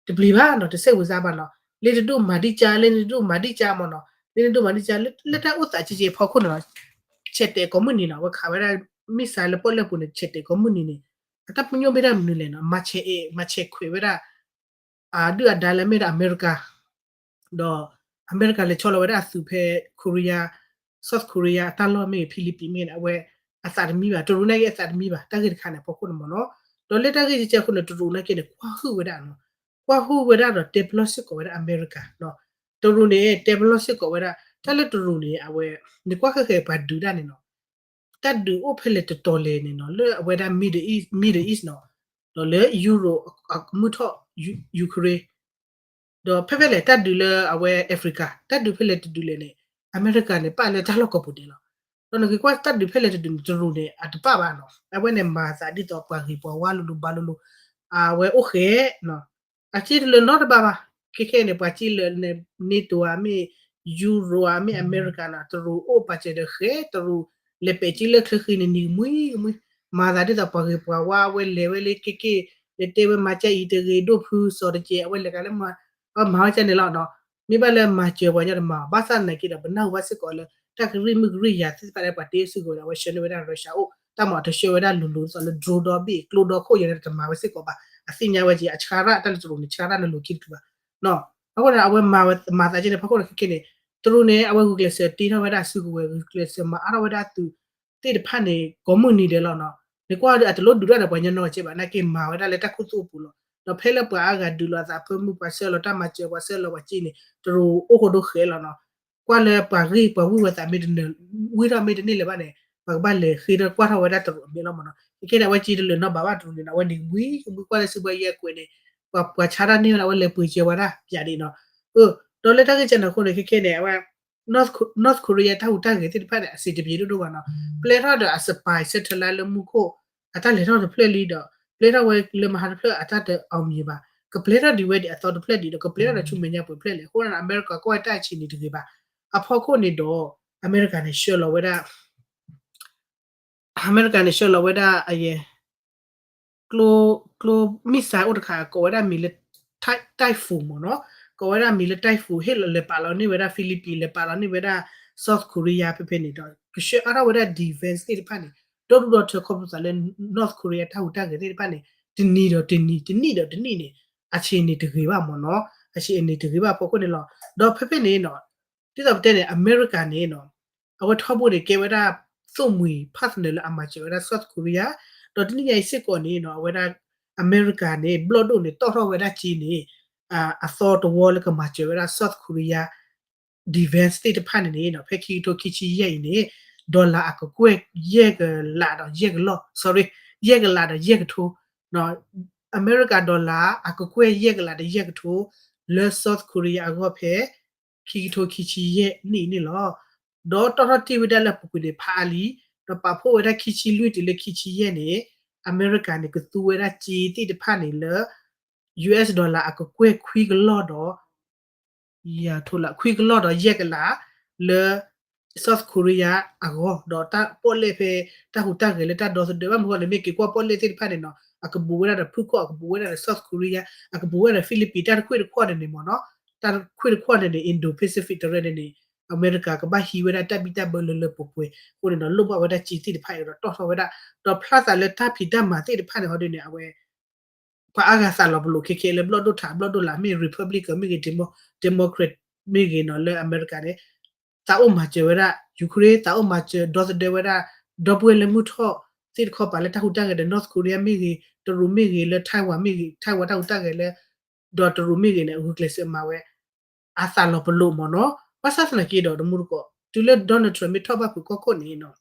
တပျံၤဘၣ်နီၤ တစဲးဝဲစါဘၣ်နီၤ လၢနဒိၣ်မၤဒံၣ်ကါ လၢနဒိၣ်မၤဒံၣ်ကါမ့ၢ်နီၤ လၢနဒိၣ်မၤဒံၣ်ကါ လၢတၢ်အိၣ်သးကဲကဲအဖီခိၣ်န့ၣ်နီၤ ဆဲးတဲာ်ကိးမုၢ်နံၤနီၤ အဝဲခးဝဲဒၣ် missile လၢပီၣ်လဲၣ်ပူၤန့ၣ် ဆဲးတဲာ်ကိးမုၢ်နံၤန့ၣ် အတၢ်ပညိၣ်မ့ၢ်တၢ်မနုၤလဲၣ်နီၤ မၤဆဲးအဲး မၤဆဲးခွဲးဝဲဒၣ် အဒုၣ်အဒါလၢအမ့ၢ်ဒၣ်အမဲရကၤ ဒီးအမဲရကၤလဲၤဆီလီၤဝဲဒၣ်အသုးဖဲ Korea South Korea အတၢ်လီၢ်မ့ၢ်ဂ့ၤ Philippines မ့ၢ်ဂ့ၤန့ၣ် အဝဲအသးတမံဘၣ် တရူးနာ်က့အသးတမံဘၣ် တၢ်ဂ့ၢ်တခါန့ၣ် အဖီခိၣ်န့ၣ်မ့ၢ်နီၤ ဒီးလၢတၢ်ဂ့ၢ်ကဲကဲအဃိန့ၣ် တရူးနာ်က့န့ၣ် ကွၢ်ဟုၣ်ဝဲဒၣ်နီၤ ကွၢ်ဟုၣ်ဝဲဒၣ်ဒီးတဲပလီၢ်စ့ၢ်ကီးဝဲဒၣ်အမဲရကၤနီၤ တရူးန့ၣ် တဲပလီၢ်စ့ၢ်ကီးဝဲဒၣ် တၢ်လၢတရူးန့ၣ် အဝဲ နကွၢ်ဃဲဃဲပှၤဒုးတၢ်န့ၣ်နီၤ တၢ်ဒုးအိၣ်ဖဲလဲၣ်တတီၤလဲၣ်န့ၣ်နီၤ လၢအဝဲဒၣ် Middle East, Middle East နီၤ ဒီးလၢ Europe အမုၢ်ထီၣ် Ukraine ဒီးဖဲဖဲလဲၣ်တၢ်ဒုးလၢအဝဲ Africa တၢ်ဒုးဖဲလဲၣ်တဒုးလဲၣ်န့ၣ် အမဲရကၤန့ၣ် ပာ်လၢတၢ်လီၢ်ကိးပူၤဒဲးလီၤ. ဒီးနက့ၤကွၢ်တၢ်ဒုးဖဲလဲၣ်တဒုးန့ၣ် တရူးန့ၣ် အတပာ်ဘၣ်နီၤ အဝဲန့ၣ်မၤသးဒ်သိးပှၤဂ့ၤပှၤဝါလိၤလိၤဘါလိၤလိၤ အဝဲအိၣ်ဃဲနီၤ အက့တလၢနီတဘၣ်ဘၣ် ခဲခဲန့ၣ် ပှၤက့လၢ NATO ဧါ မ့ၢ် Europe ဧါ မ့ၢ်အမဲရကၤနီၤ တရူးအိၣ်ပာ်စၢၤဒီးဃဲ တရူးလဲၤပဲာ်က့လၢချၢဃံန့ၣ် နံၤကမှံကမှံ မၤသးဒ်သိးပှၤဂ့ၤပှၤဝါ အဝဲလဲၤဝဲလၢက့က့ လဲၤတဲဝဲမၤကၢအံၤတဂ့ၤ ဒိၣ်ဖုစီၤတကဲ အဝဲလဲၤကလၢ အဝဲမၤဝဲကၢန့ၣ်လီၤနီၤ မ့ၢ်ဘၣ်လၢမၤစၢၤပှၤညီတမၤ ဘၣ်ဆၣ်သနာ်က့ဒီး ပနၢ်ဟူဘၣ်စ့ၢ်ကီးလၢ တၢ်ကရံၣ်မုၢ်ကရံၣ်ယၤသ့ၣ်တဖၣ်လၢပှၤတ့စ့ၢ်ကီးဝဲဒၣ် အဝဲဆှၢန့ၢ်ဝဲဒၣ် Russia အိၣ် တၢ်မၤတဆှၢဝဲဒၣ်လိၤလိၤ ဒ်သိးလၢ drone ဒီဘ့ၣ် ကျိဒီခိၣ်ယဲန့ၣ် တမၤဝဲစ့ၢ်ကီးဘၣ် အသ့ၣ်ညါဝဲက့ၤ အဆှၢရၣ်တၢ်လၢတရူးန့ၣ် ဆှၢရၣ်နလိၤခံတတုၤဘၣ် အဃိန့ၣ် အဝဲမၤသးက့န့ၣ် ဖီခိၣ်န့ၣ်ခဲခဲန့ၣ် တရူးန့ၣ် အဝဲဂုာ်ကျဲးစၢးတ့ထီၣ်ဝဲဒၣ်အစုကဝဲၤ ဂုာ်ကျဲးစၢးမၤအါထီၣ်ဝဲဒၣ်အသုးသ့ၣ်တဖၣ်န့ၣ် ကိးမုၢ်နံၤဒဲးလီၤနီၤ နကွၢ်ဒီးအတလိၣ်ဒုးတၢ်ဒီးပှၤညီနီၢ်ကဲဘၣ် နာ်က့မၤဝဲဒၣ်လၢတၢ်ခူသူၣ်အိၣ်ပူၤလီၤ ဒီးဖဲလၢပှၤအါဂၤဒုးလိာ်အသးဖၢမုၢ် ပှၤဆှၢလီၤတၢ်မၤစၢၤ ပှၤဆှၢလီၤပှၤစ့န့ၣ် တရူးအိၣ်ဃိဒိဃဲးလီၤနီၤ ကွၢ်လၢပှၤဂ့ၢ်ပှၤဝံၢ်ဝဲသးမ့ၢ်တနၢၤ ဝံၢ်ထီၣ်မ့ၢ်တန့ၢ်လၢၤဘၣ်န့ၣ် ပှၤကဘၣ်လဲၤဃ့ထီၣ်ကွၢ်ထီၣ်ဝဲဒၣ်တရူးအမဲာ်လီၤမ့ၢ်နီၤ ခဲခဲန့ၣ် အဝဲက့တလၢၤနီတဘၣ်ဘၣ်တရူးန့ၣ် အဝဲန့ၣ်ဝံၢ်ဝံၢ်ကွၢ်လၢစုဘၣ်ယဲၢ်ကွဲးန့ၣ် ပှၤပှၤဆါတၢ်န့ၢ်ဝဲဒၣ် အဝဲလဲၤပှ့ၤစၢၤဝဲဒၣ်ပၠးဒံးနီၤ ဒီးလၢတၢ်ဂ့ၢ်ကဲန့ၣ်အဃိန့ၣ် ခဲခဲန့ၣ် အဝဲ North Ko- North Korea တၢ်ဟူးတၢ်ဂဲၤသ့ၣ်တဖၣ်န့ၣ် အစံးတပျ့ၤဒိၣ်ဒိၣ်ဘၣ်နီၤ ပျဲထီၣ်ဒီးအ spy satellite လၢမူခိၣ် အတၢ်လဲၤထီၣ်တဖျၢၣ်လံဒီး ပျဲထီၣ်ဝဲလၢမဟါတဖျၢၣ်အတၢ်တ အောင်မြင် ဘၣ် ကပျဲထီၣ်ဒံးဝဲဒံးအသီတဖျၢၣ်ဒံးဒီး ကပျဲထီၣ်ဒီးဆူမဲာ်ညါပှဲၤဖျၢၣ်လဲၣ် အဃိန့ၣ် အမဲရကၤကွၢ်ဝဲတၢ်အဆံးန့ၣ်တဂ့ၤဘၣ် အဖီခိၣ်န့ၣ်ဒီး အမဲရကၤန့ၣ်ဆှၢလီၤဝဲဒၣ် အမဲရကၤန့ၣ်ဆှၢလီၤဝဲဒၣ်အယဲၢ် ကျိ ကျိ missile အိၣ်တခါ ကိးဝဲဒၣ်မံၤလၢ Typhoon မ့ၢ်နီၤ ကိးဝဲဒၣ်မံၤလၢ Typhoon ဟ့ၣ်လီၤလဲၤပာ်လီၤန့ၢ်ဝဲဒၣ် Philippines လဲၤပာ်လီၤန့ၢ်ဝဲဒၣ် South Korea ဖဲဖဲန့ၣ်ဒီး ကဆှၢအါထီၣ်ဝဲဒၣ် defense သ့ၣ်တဖၣ်န့ၣ် ဒီဒူၣ်ဒီထၢခီဖျိသးလၢ North Korea တၢ်ဟူးတၢ်ဂဲၤသ့ၣ်တဖၣ်န့ၣ် တနံၤဒီးတနံၤ တနံၣ်ဒီးတနံၣ်န့ၣ် အဆံးန့ၣ်တဂ့ၤဘၣ်မ့ၢ်နီၤ အဆံးအန့ၣ်တဂ့ၤဘၣ်အဖီခိၣ်န့ၣ်လီၤ ဒီးဖဲဖဲန့ၣ်နီၤ ဒ်သိးပတဲန့ၣ် အမဲရကၤန့ၣ်နီၤ အဝဲထီဘိန့ၣ် ကဲဝဲဒၣ် အဝဲဒၣ်အသိၣ်မှံၤ partner လၢအမၤစၢၤဝဲဒၣ် South Korea, ဒီးတနံၣ်ညါအံၤစ့ၢ်ကီးန့ၣ်နီၤ အဝဲဒၣ် အမဲရကၤန့ၣ် ဘျီၣ်ဒိၣ်န့ၣ် တီၣ်ထီၣ်ဝဲဒၣ်စ့န့ၣ် အသီတဝီလၢကမၤစၢၤဝဲဒၣ် South Korea defense သ့ၣ်တဖၣ်န့ၣ်န့ၣ်နီၤ ဖဲခံကထိခံဆံယဲၢ်အံၤန့ၣ် dollar အကကွဲၢ်ယဲၢ်ကလးဒီးယဲၢ်ကလီၢ် sorry ယဲၢ်ကလးဒီးယဲၢ်ကထိ အမဲရကၤ dollar အကကွဲၢ်ယဲၢ်ကလးဒီးယဲၢ်ကထိ လၢ South Korea အဂီၢ်ဖဲ ခံကထိခံဆံယဲၢ်နံၣ်အံၤန့ၣ်လီၤ. ဒီးတီၣ်ထီၣ်တ့ၢ်ဝဲဒၣ်လၢအပူၤကွံာ်န့ၣ်ဖးအါလံ, ဒီးပာ်ဖှိၣ်ဝဲဒၣ်ခံဆံလွံၢ်တုၤလၢခံဆံယဲၢ်န့ၣ် အမဲရကၤန့ၣ် ကသူဝဲဒၣ်စ့သ့ၣ်တဖၣ်န့ၣ်လၢ US dollar အကကွဲၢ်ခွံကလီၢ်ဒီး ယၤထိလၢခွံကလီၢ်ဒီးယဲၢ်ကလး လၢ South Korea အဂီၢ် ဒီးတၢ်ပီၣ်လဲၣ်ဖဲ တၢ်ဟူးတၢ်ဂဲၤလၢတၢ်ဒီသဒၢ ဘၣ်မနုၤဃိလဲၣ် မ့ၢ်က့ၤကွၢ်ပီၣ်လဲၣ်သ့ၣ်တဖၣ်န့ၣ်နီၤ အကဘူးဝဲဒၣ်ဒီးဖုၣ်ခီၣ် အကဘူးဝဲဒၣ်ဒီး South Korea အကဘူးဝဲဒၣ်ဒီး Philippines တၢ်တခွ့ၣ်တခီၣ်န့ၣ်န့ၣ်မ့ၢ်နီၤ တၢ်တခွ့ၣ်တခီၣ်န့ၣ်န့ၣ် Indo-Pacific တရၢန့ၣ်န့ၣ် အမဲရကၤကဘၣ်ဟံးဝဲဒၣ်တၢ်ဘံၣ်တၢ်ဘၢလၢလၢပှဲၤပှဲၤ အဃိန့ၣ်ဒီး လိၣ်ဘၣ်ဝဲဒၣ်စ့သ့ၣ်တဖၣ်အံၤဒီးတီၣ်ထီၣ်ဝဲဒၣ် ဒီးဖျါသးလၢတၢ်ဖံးတၢ်မၤသ့ၣ်တဖၣ်န့ၣ် ဟီဒ်န့ၣ် အဝဲ ပှၤအါဂၤသးလီၤပလိာ်ခဲခဲလၢဘျီၣ်ဒိၣ်ထး ဘျီၣ်ဒိၣ်လာ် မ့ၢ် Republican မ့ၢ်ဂ့ၤ Democrat မ့ၢ်ဂ့ၤနီၤ လၢအမဲရကၤန့ၣ် သးအိၣ်မၤစၢၤဝဲဒၣ် Ukraine သးအိၣ်မၤစၢၤဒီသဒၢဝဲဒၣ် ဒီပုၢ်ဝဲၢ်လၢမုၢ်ထီၣ်သ့ၣ်တခီပၤလၢတၢ်ဟူးတၢ်ဂဲၤဒီး North Korea မ့ၢ်ဂ့ၤ တရူးမ့ၢ်ဂ့ၤ လၢ Taiwan မ့ၢ်ဂ့ၤ Taiwan တၢ်ဟူးတၢ်ဂဲၤလၢ ဒီးတရူးမ့ၢ်ဂ့ၤန့ၣ် ဂုာ်ကျဲးစၢးမၤဝဲ အသးလီၤပလိာ်မ့ၢ်နီၤ ဘၣ်ဆၣ်သနာ်က့ဒီးတမူတကိး တုၤလၢ Donald Trump မ့ၢ်ထီၣ်ဘၣ်ဖုးကီၢ်ခိၣ်န့ၣ်နီၤ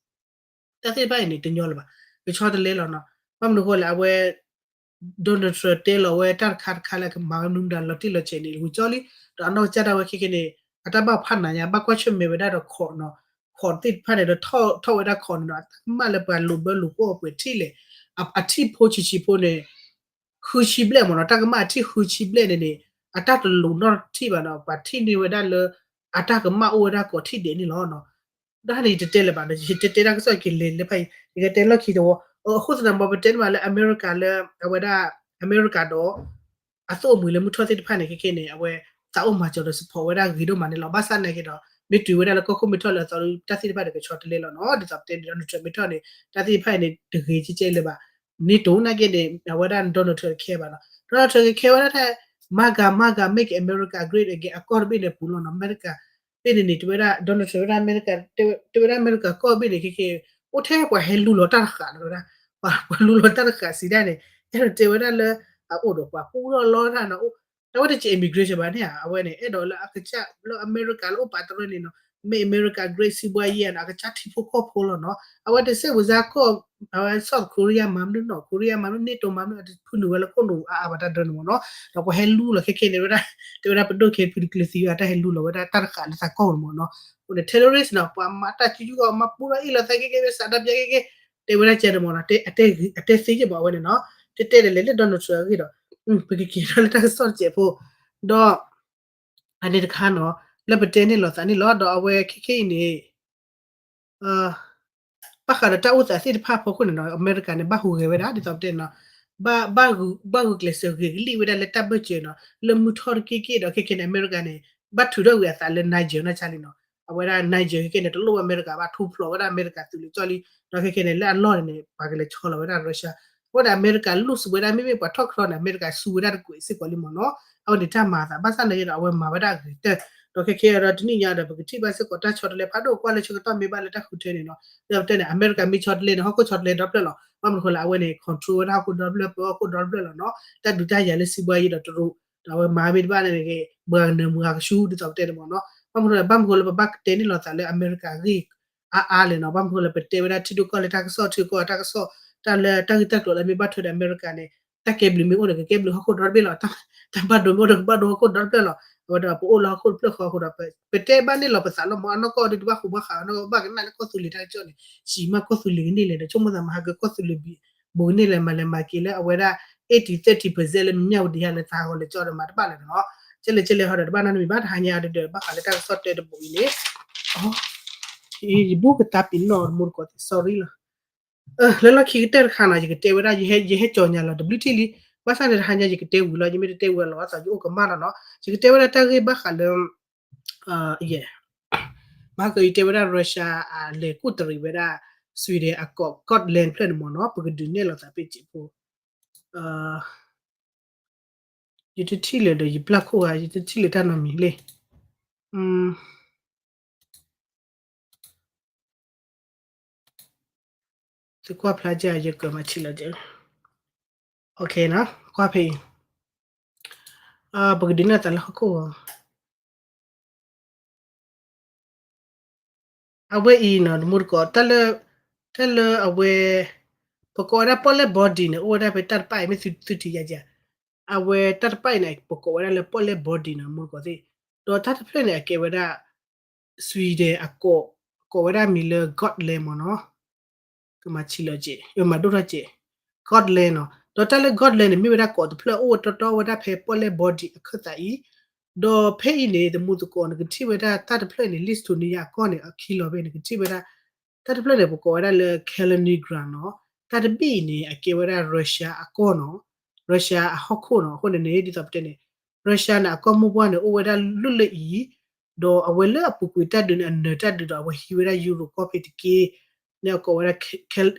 တၢ်သ့ၣ်တဖၣ်အံၤန့ၣ် တညီလၢၤဘၣ် ကဆီတလဲလီၤနီၤ ဘၣ်မနုၤအဃိလဲၣ် အဝဲ Donald Trump တဲလီၤဝဲတၢ်တခါတခါလၢအကမၤဝဲမနုၤမတၤလီၤတံၢ်လီၤဆဲးန့ၣ် ဝံၤကၠီလံ ဒီးအနီၢ်ကစၢ်ဒၣ်ဝဲခဲခဲန့ၣ် အတၢ်ဘၣ်ဖးနးညါ ဘၣ်ကွၢ်ဆၢၣ်မဲာ်ဝဲဒၣ်ဒီး court နီၤ court သ့ၣ်တဖၣ်န့ၣ်ဒီး ထီၣ်ထီၣ်ဝဲဒၣ် court န့ၣ်နီၤ အတၢ်ကမၣ်လၢပှၤလိာ်ဘၢလိာ်ကွီၢ်အပှဲၤထံၣ်လဲၣ် အထံၣ်ဖိဆံးဆံးဖိန့ၣ် ဃုဆံဘျဲၣ်မ့ၢ်နီၤ တၢ်ကမၣ်အထံၣ်ဃုဆံဘျဲၣ်န့ၣ်န့ၣ် အတၢ်တလိာ်နီတထံၣ်ဘၣ်နီၤ ပှၤထံၣ်န့ၢ်ဝဲဒၣ်လၢ အတၢ်ကမၣ်အိၣ်ဝဲဒၣ်ကိးထံၣ်ဒဲးန့ၣ်လီၤနီၤ တၢ်န့ၣ်ယတတဲလၢၤဘၣ်နီၤ ယတတဲတၢ်ကစီၣ်က့ၤလဲၤလၢဖးအံၤ ယကတဲလီၢ်ခံတဝီ အဃိသတးန့ၣ် ပတဲန့ၣ်မးလၢအမဲရကၤလၢ အဝဲဒၣ် အမဲရကၤဒီး အသိၣ်အမှံၤလၢမုၢ်ထီၣ်သ့ၣ်တဖၣ်န့ၣ် ခဲခဲန့ၣ် အဝဲသးအိၣ်မၤစၢၤဒီး support ဝဲဒၣ်ဂ့ၤဒိၣ်မးန့ၣ်လီၤ ဘၣ်ဆၣ်သနာ်က့ဒီး မ့ၢ်တုၤဝဲဒၣ်လၢကီၢ်ခိၣ်မ့ၢ်ထီၣ်လၢအသီ တၢ်သ့ၣ်တဖၣ်ဒီးကဆီတလဲလီၤနီၤ ဒ်သိးပတဲန့ၣ် Donald Trump မ့ၢ်ထီၣ်န့ၣ် တၢ်သ့ၣ်တဖၣ်အံၤန့ၣ် တဂ့ၤကဲကဲလၢၤဘၣ် NATO နာ်က့န့ၣ် အဝဲဒၣ် Donald Trump တခဲဘၣ်နီၤ Donald Trump ကခဲဝဲဒၣ်ထဲ MAGA MAGA make America great again အကီၢ်တဘ့ၣ်န့ၣ်ပူၤလီၤနီၤ အမဲရကၤ ဘ့ၣ်န့ၣ်န့ၣ် တဲဝဲဒၣ် Donald Trump ဝဲဒၣ်အမဲရကၤ တဲဝဲဒၣ်အမဲရကၤကီၢ်ဘ့ၣ်န့ၣ် ခဲခဲ အိၣ်ထဲပှၤဟဲလူလီၤတၢ်တဃာ်လီၤဝဲဒၣ် ပှၤလူလီၤတၢ်တဃာ်စံးဒၣ်န့ၣ် အဲၣ်ဒိးတဲဝဲဒၣ်လၢ အအိၣ်ဒီးပှၤပူထီၣ်လီတၢ်နီၤ တၢ်ဝဲတစဲး immigration ဘၣ်န့ၣ်ဧါ အဝဲန့ၣ် အဲၣ်ဒိးလၢအကစၢ်လၢအမဲရကၤလၢအိၣ်ပာ်တရၢန့ၣ်နီၤ make America great စံးဘှါယဲၢ်နီၤ အကစၢ်ထံဖိကီၢ်ဖိလီၤနီၤ အဝဲတစဲးဝဲစါကီၢ် အဝဲ South Korea မၤမနုၤနီၤ Korea မၤမနုၤ NATO မၤမနုၤ အတဖုနုာ်ဝဲလၢခိၣ်နူာ်အါအါဘၣ်တၢ်ဒၢန့ၣ်မ့ၢ်နီၤ ဒီးပှၤဟဲလူလီၤခဲခဲန့ၣ်ဝဲဒၣ် တဲဝဲဒၣ်ပဒိၣ်ခဲဖုတကျၢၤသံဝဲတၢ်ဟဲလူလီၤဝဲဒၣ်တၢ်တဃာ်လၢသးကီၢ်ပူၤမ့ၢ်နီၤ အဃိန့ၣ် terrorist နီၤ ပှၤမၤတၢ်စုကဝဲၤ မၤပူထီၣ်အ့ၣ်လိာ်သးခဲခဲ စးတၢ်ပျၢ်ခဲခဲ တဲဝဲဒၣ်ကဲန့ၣ်မ့ၢ်နီၤ အတဲသ့ယဲၢ်မးအဝဲန့ၣ်နီၤ တဲတဲလဲၣ်လဲၣ်လၢ Donald Trump အဂ့ၢ်ဒီး ပကက့ၤထီၣ်လၢတၢ်ကစီၣ်တစဲးဖိ ဒီး အန့ၣ်တခါနီၤ လၢပတဲန့ၢ်လိာ်သးန့ၣ်လီၤ ဒီးအဝဲခဲခဲအံၤန့ၣ် ဘၣ်ဃးဒီးတၢ်အိၣ်သးသ့ၣ်တဖၣ်အဖီခိၣ်န့ၣ်နီၤ အမဲရကၤန့ၣ် ဘၣ်ဟူးဂဲၤဝဲဒၣ် ဒ်သိးပတဲနီၤ ဘၣ်ဂုာ်ကျဲးစၢးဂ့ၤကလံၣ်ဝဲဒၣ်လၢတၢ်ဘၢၣ်စၢၤနီၤ လၢမုၢ်ထီၣ်တက့ၢ်က့ၢ်ဒီးခဲခဲန့ၣ် အမဲရကၤန့ၣ် ဘၣ်ထုးထီၣ်ဂ့ၤအသးလၢ Niger နီၢ်ဆါလံနီၤ အဝဲဒၣ် Niger ခဲခဲန့ၣ် တလိၣ်ဘၣ်အမဲရကၤဘၣ် ထူဖျိးဝဲဒၣ်အမဲရကၤသုးလၢကၠီလံ ဒီးခဲခဲန့ၣ် လၢအလီၢ်န့ၣ်န့ၣ် ပှၤကလဲၤဆီလီၤဝဲဒၣ် Russia အဃိဒီးအမဲရကၤလူၢ်စူၤဝဲဒၣ် မ့မ့ၢ်ပှၤထီၣ်ချီန့ၣ် အမဲရကၤစူၤဝဲဒၣ်တကွဲးစ့ၢ်ကီးလံမ့ၢ်နီၤ အဝဲန့ၣ်တၢ်မၤအသး ဘၣ်ဆၣ်နာ်က့ဒီး အဝဲမၤဝဲဒၣ်အဂ့ၤကတၢၢ် ဒီးခဲခဲအံၤဒီးတနံၣ်ညါဒီး ပကထံၣ်ဘၣ်စ့ၢ်ကီးတၢ်ဆီတလဲဖးဒိၣ်ကွၢ်လၢဆၢကတီၢ်မ့ၢ်ဘၣ်လၢတၢ်ဃုထၢန့ၣ်နီၤ ဒ်သိးပတဲန့ၣ် အမဲရကၤမ့ၢ်ဆီတလဲန့ၣ် ဟီၣ်ခိၣ်ဆီတလဲဒီဖျၢၣ်လီၤ ဘၣ်မနုၤဃိလဲၣ် အဝဲန့ၣ် control ဝဲဒၣ်ဟီၣ်ခိၣ်ဒီဖျၢၣ် ပၢဟီၣ်ခိၣ်ဒီဖျၢၣ်လီၤနီၤ တၢ်ဒုးတၢ်ယၤလၢစံးဘှါယဲၢ်ဒီးတရူး ဒီးအဝဲမၤမ့ၢ်တဘၣ်န့ၣ် မၤကနၢၤမၤကဆူ ဒ်သိးပတဲန့ၣ်မ့ၢ်နီၤ ဘၣ်မနုၤဃိလဲၣ် ဘၣ်မနုၤဃိလဲၣ် ပဘၣ်တဲန့ၢ်လိာ်သးလၢအမဲရကၤအဂ့ၢ် အါအါလဲၣ်နီၤ ဘၣ်မနုၤဃိလဲၣ် ပတဲဝဲဒၣ်ထံဒိၣ်ကီၢ်လဲၢ်တၢ်ကစီၣ် ထံကီၢ်တၢ်ကစီၣ် တၢ်လၢတၢ်ဂ့ၢ်တၢ်ကျိၤလၢမ့ၢ်ဘၣ်ထွဲဒီးအမဲရကၤန့ၣ် တၢ်ကဲဘျုးမ့ၢ်အိၣ်န့ၣ် ကကဲဘျုးဟီၣ်ခိၣ်ဒီတဘ့ၣ်လီၤ တၢ်ဘၣ်ဒိမ့ၢ်အိၣ်န့ၣ် ကဘၣ်ဒိဟီၣ်ခိၣ်ဒီတဖျၢၣ်လီၤ အဝဲဒီးပအိၣ်လၢဟီၣ်ခိၣ်တဖျၢၣ်ဃီအဃိဒီး ပတဲဘၣ်န့ၢ်လီၤပသးလီၤမ့ၢ် အနီၢ်ကီၢ်ဒ်တဘၣ်ဃူဘၣ်ဃး အနီၢ်ကီၢ်ဘၣ်ကနၣ်လၢကီၢ်သူလ့ၤတၢ်ကစီၣ်န့ၣ် စံးမးကီၢ်သူလ့ၤကန့ၢ်လဲၣ်ဒီး ဆိကမိၣ်သးမဟါကၢကီၢ်သူလ့ၤဘံၣ် ဘူးကန့ၢ်လဲၣ် မၤလဲၤမၤက့ၤလၢအဝဲဒၣ် eighty thirty percent လၢမ့ၢ်မ့ၢ်ဝဲဒၣ်ဟဲလၢသးဂီၤလဲၤကၠီဒီးမၤတဘၣ်လၢၤနီၤ ကဲလဲၣ်ကဲလဲၣ်ဟီဒီးတဘၣ်နီတမံၤဘၣ် တဟါညါဒီး ဘၣ်ဃးလၢတၢ်ကစီၣ်တဲတဘိအံၤန့ၣ် ယဘူၣ်ကသးပ့ၤနီၣ်တမူတကိးသ့ sorry လီၤ လၢလီၢ်ခံကတၢၢ်တခါနီၤ ယကတဲဝဲဒၣ် ယဟဲ ယဟဲကြော်ညာလီၤ တဘျုးထံၣ်လံ ဘၣ်ဆၣ်န့ၣ်တဟါညါယကတဲဝံၤလီၤ ယမ့ၢ်တတဲဝံၤအလီၤဘၣ်သး ယအိၣ်ကမၣ်လီၤနီၤ ယကတဲဝဲဒၣ်တၢ်ဂ့ၢ်ဘၣ်ဃးလၢ ယဲ မဟါကၢယတဲဝဲဒၣ် Russia အလဲၤကူၣ်တရံးဝဲဒၣ် Sweden အကီး Gotland ဖျၢၣ်န့ၣ်မ့ၢ်နီၤ ပကဒုးနဲၣ်လိာ်သးဖဲစံာ်ဖိ ယတထံၣ်လၢၤဒီးယပျၢ်ခိၣ်ဂၤ ယတထံၣ်လၢၤတၢ်နီတမံၤလံ. သုကွၢ်ဖျါကယကၢၤမၤဆံးလီၤကဲ, ကွၢ်ဖဲအံၤ, ပကဒုးနဲၣ်သးလၢဟီၣ်ခိၣ်ဂီၤ အဝဲအံၤနီၤ တမူတကိး တၢ်လၢအဝဲ ပကိးဝဲဒၣ်ပီၣ်လဲၣ် body န့ၣ် အိၣ်ဝဲဒၣ်ဖဲတၢ်တပၣ်အံၤ မ့ၢ်သုထံၣ်ယၤယၤ, အဝဲတၢ်တပၣ်အံၤန့ၣ် ပကိးဝဲဒၣ်လၢပီၣ်လဲၣ် body နီၤ တမူတကိးသ့ၣ်, ဒီးတၢ်တဖျၢၣ်န့ၣ် အကဲဝဲဒၣ် Sweden အကီး, ကိးဝဲဒၣ်မံၤလၢ Gotland မ့ၢ်နီၤ ကမၤဆံးလီၤကဲး မၤဒိၣ်ထီၣ်ကဲး Gotland နီၤ, ဒီးတၢ်လၢ Gotland န့ၣ် မ့ၢ်ဝဲဒၣ်ကီးတဖျၢၣ်အိၣ်တီတီဝဲဒၣ်ဖဲပီၣ်လဲၣ် body အခၢၣ်သးအံၤ, ဒီးဖဲအံၤန့ၣ် တမူတကိး နကထံၣ်ဝဲဒၣ်တၢ်တဖျၢၣ်န့ၣ် Lithuania အကီၢ်န့ၣ် အခံလီၤဖဲ နကထံၣ်ဝဲဒၣ် တၢ်တဖျၢၣ်န့ၣ် ပကိးဝဲဒၣ်လၢ Kaliningrad နီၤ, တၢ်တဘ့ၣ်အံၤန့ၣ် အကဲဝဲဒၣ် Russia အကီၢ်နီၤ, Russia အဟီၣ်ခိၣ်နီၤ, အဃိန့ၣ်န့ၣ် ဒ်သိးပတဲန့ၣ် Russia န့ၣ် အကီၢ်မိၢ်ပှၢ်န့ၣ် အိၣ်ဝဲဒၣ်လွံၢ်လၢအံၤ, ဒီးအဝဲလၢအပူၤကွံာ်တၢ်ဒုးန့ၣ် အနၢၤတၢ်ဒုးဒီး အဝဲဟံးဝဲဒၣ် Europe ကီၢ်ဖဲတက့ၢ်, န့ၣ်အကိးဝဲဒၣ်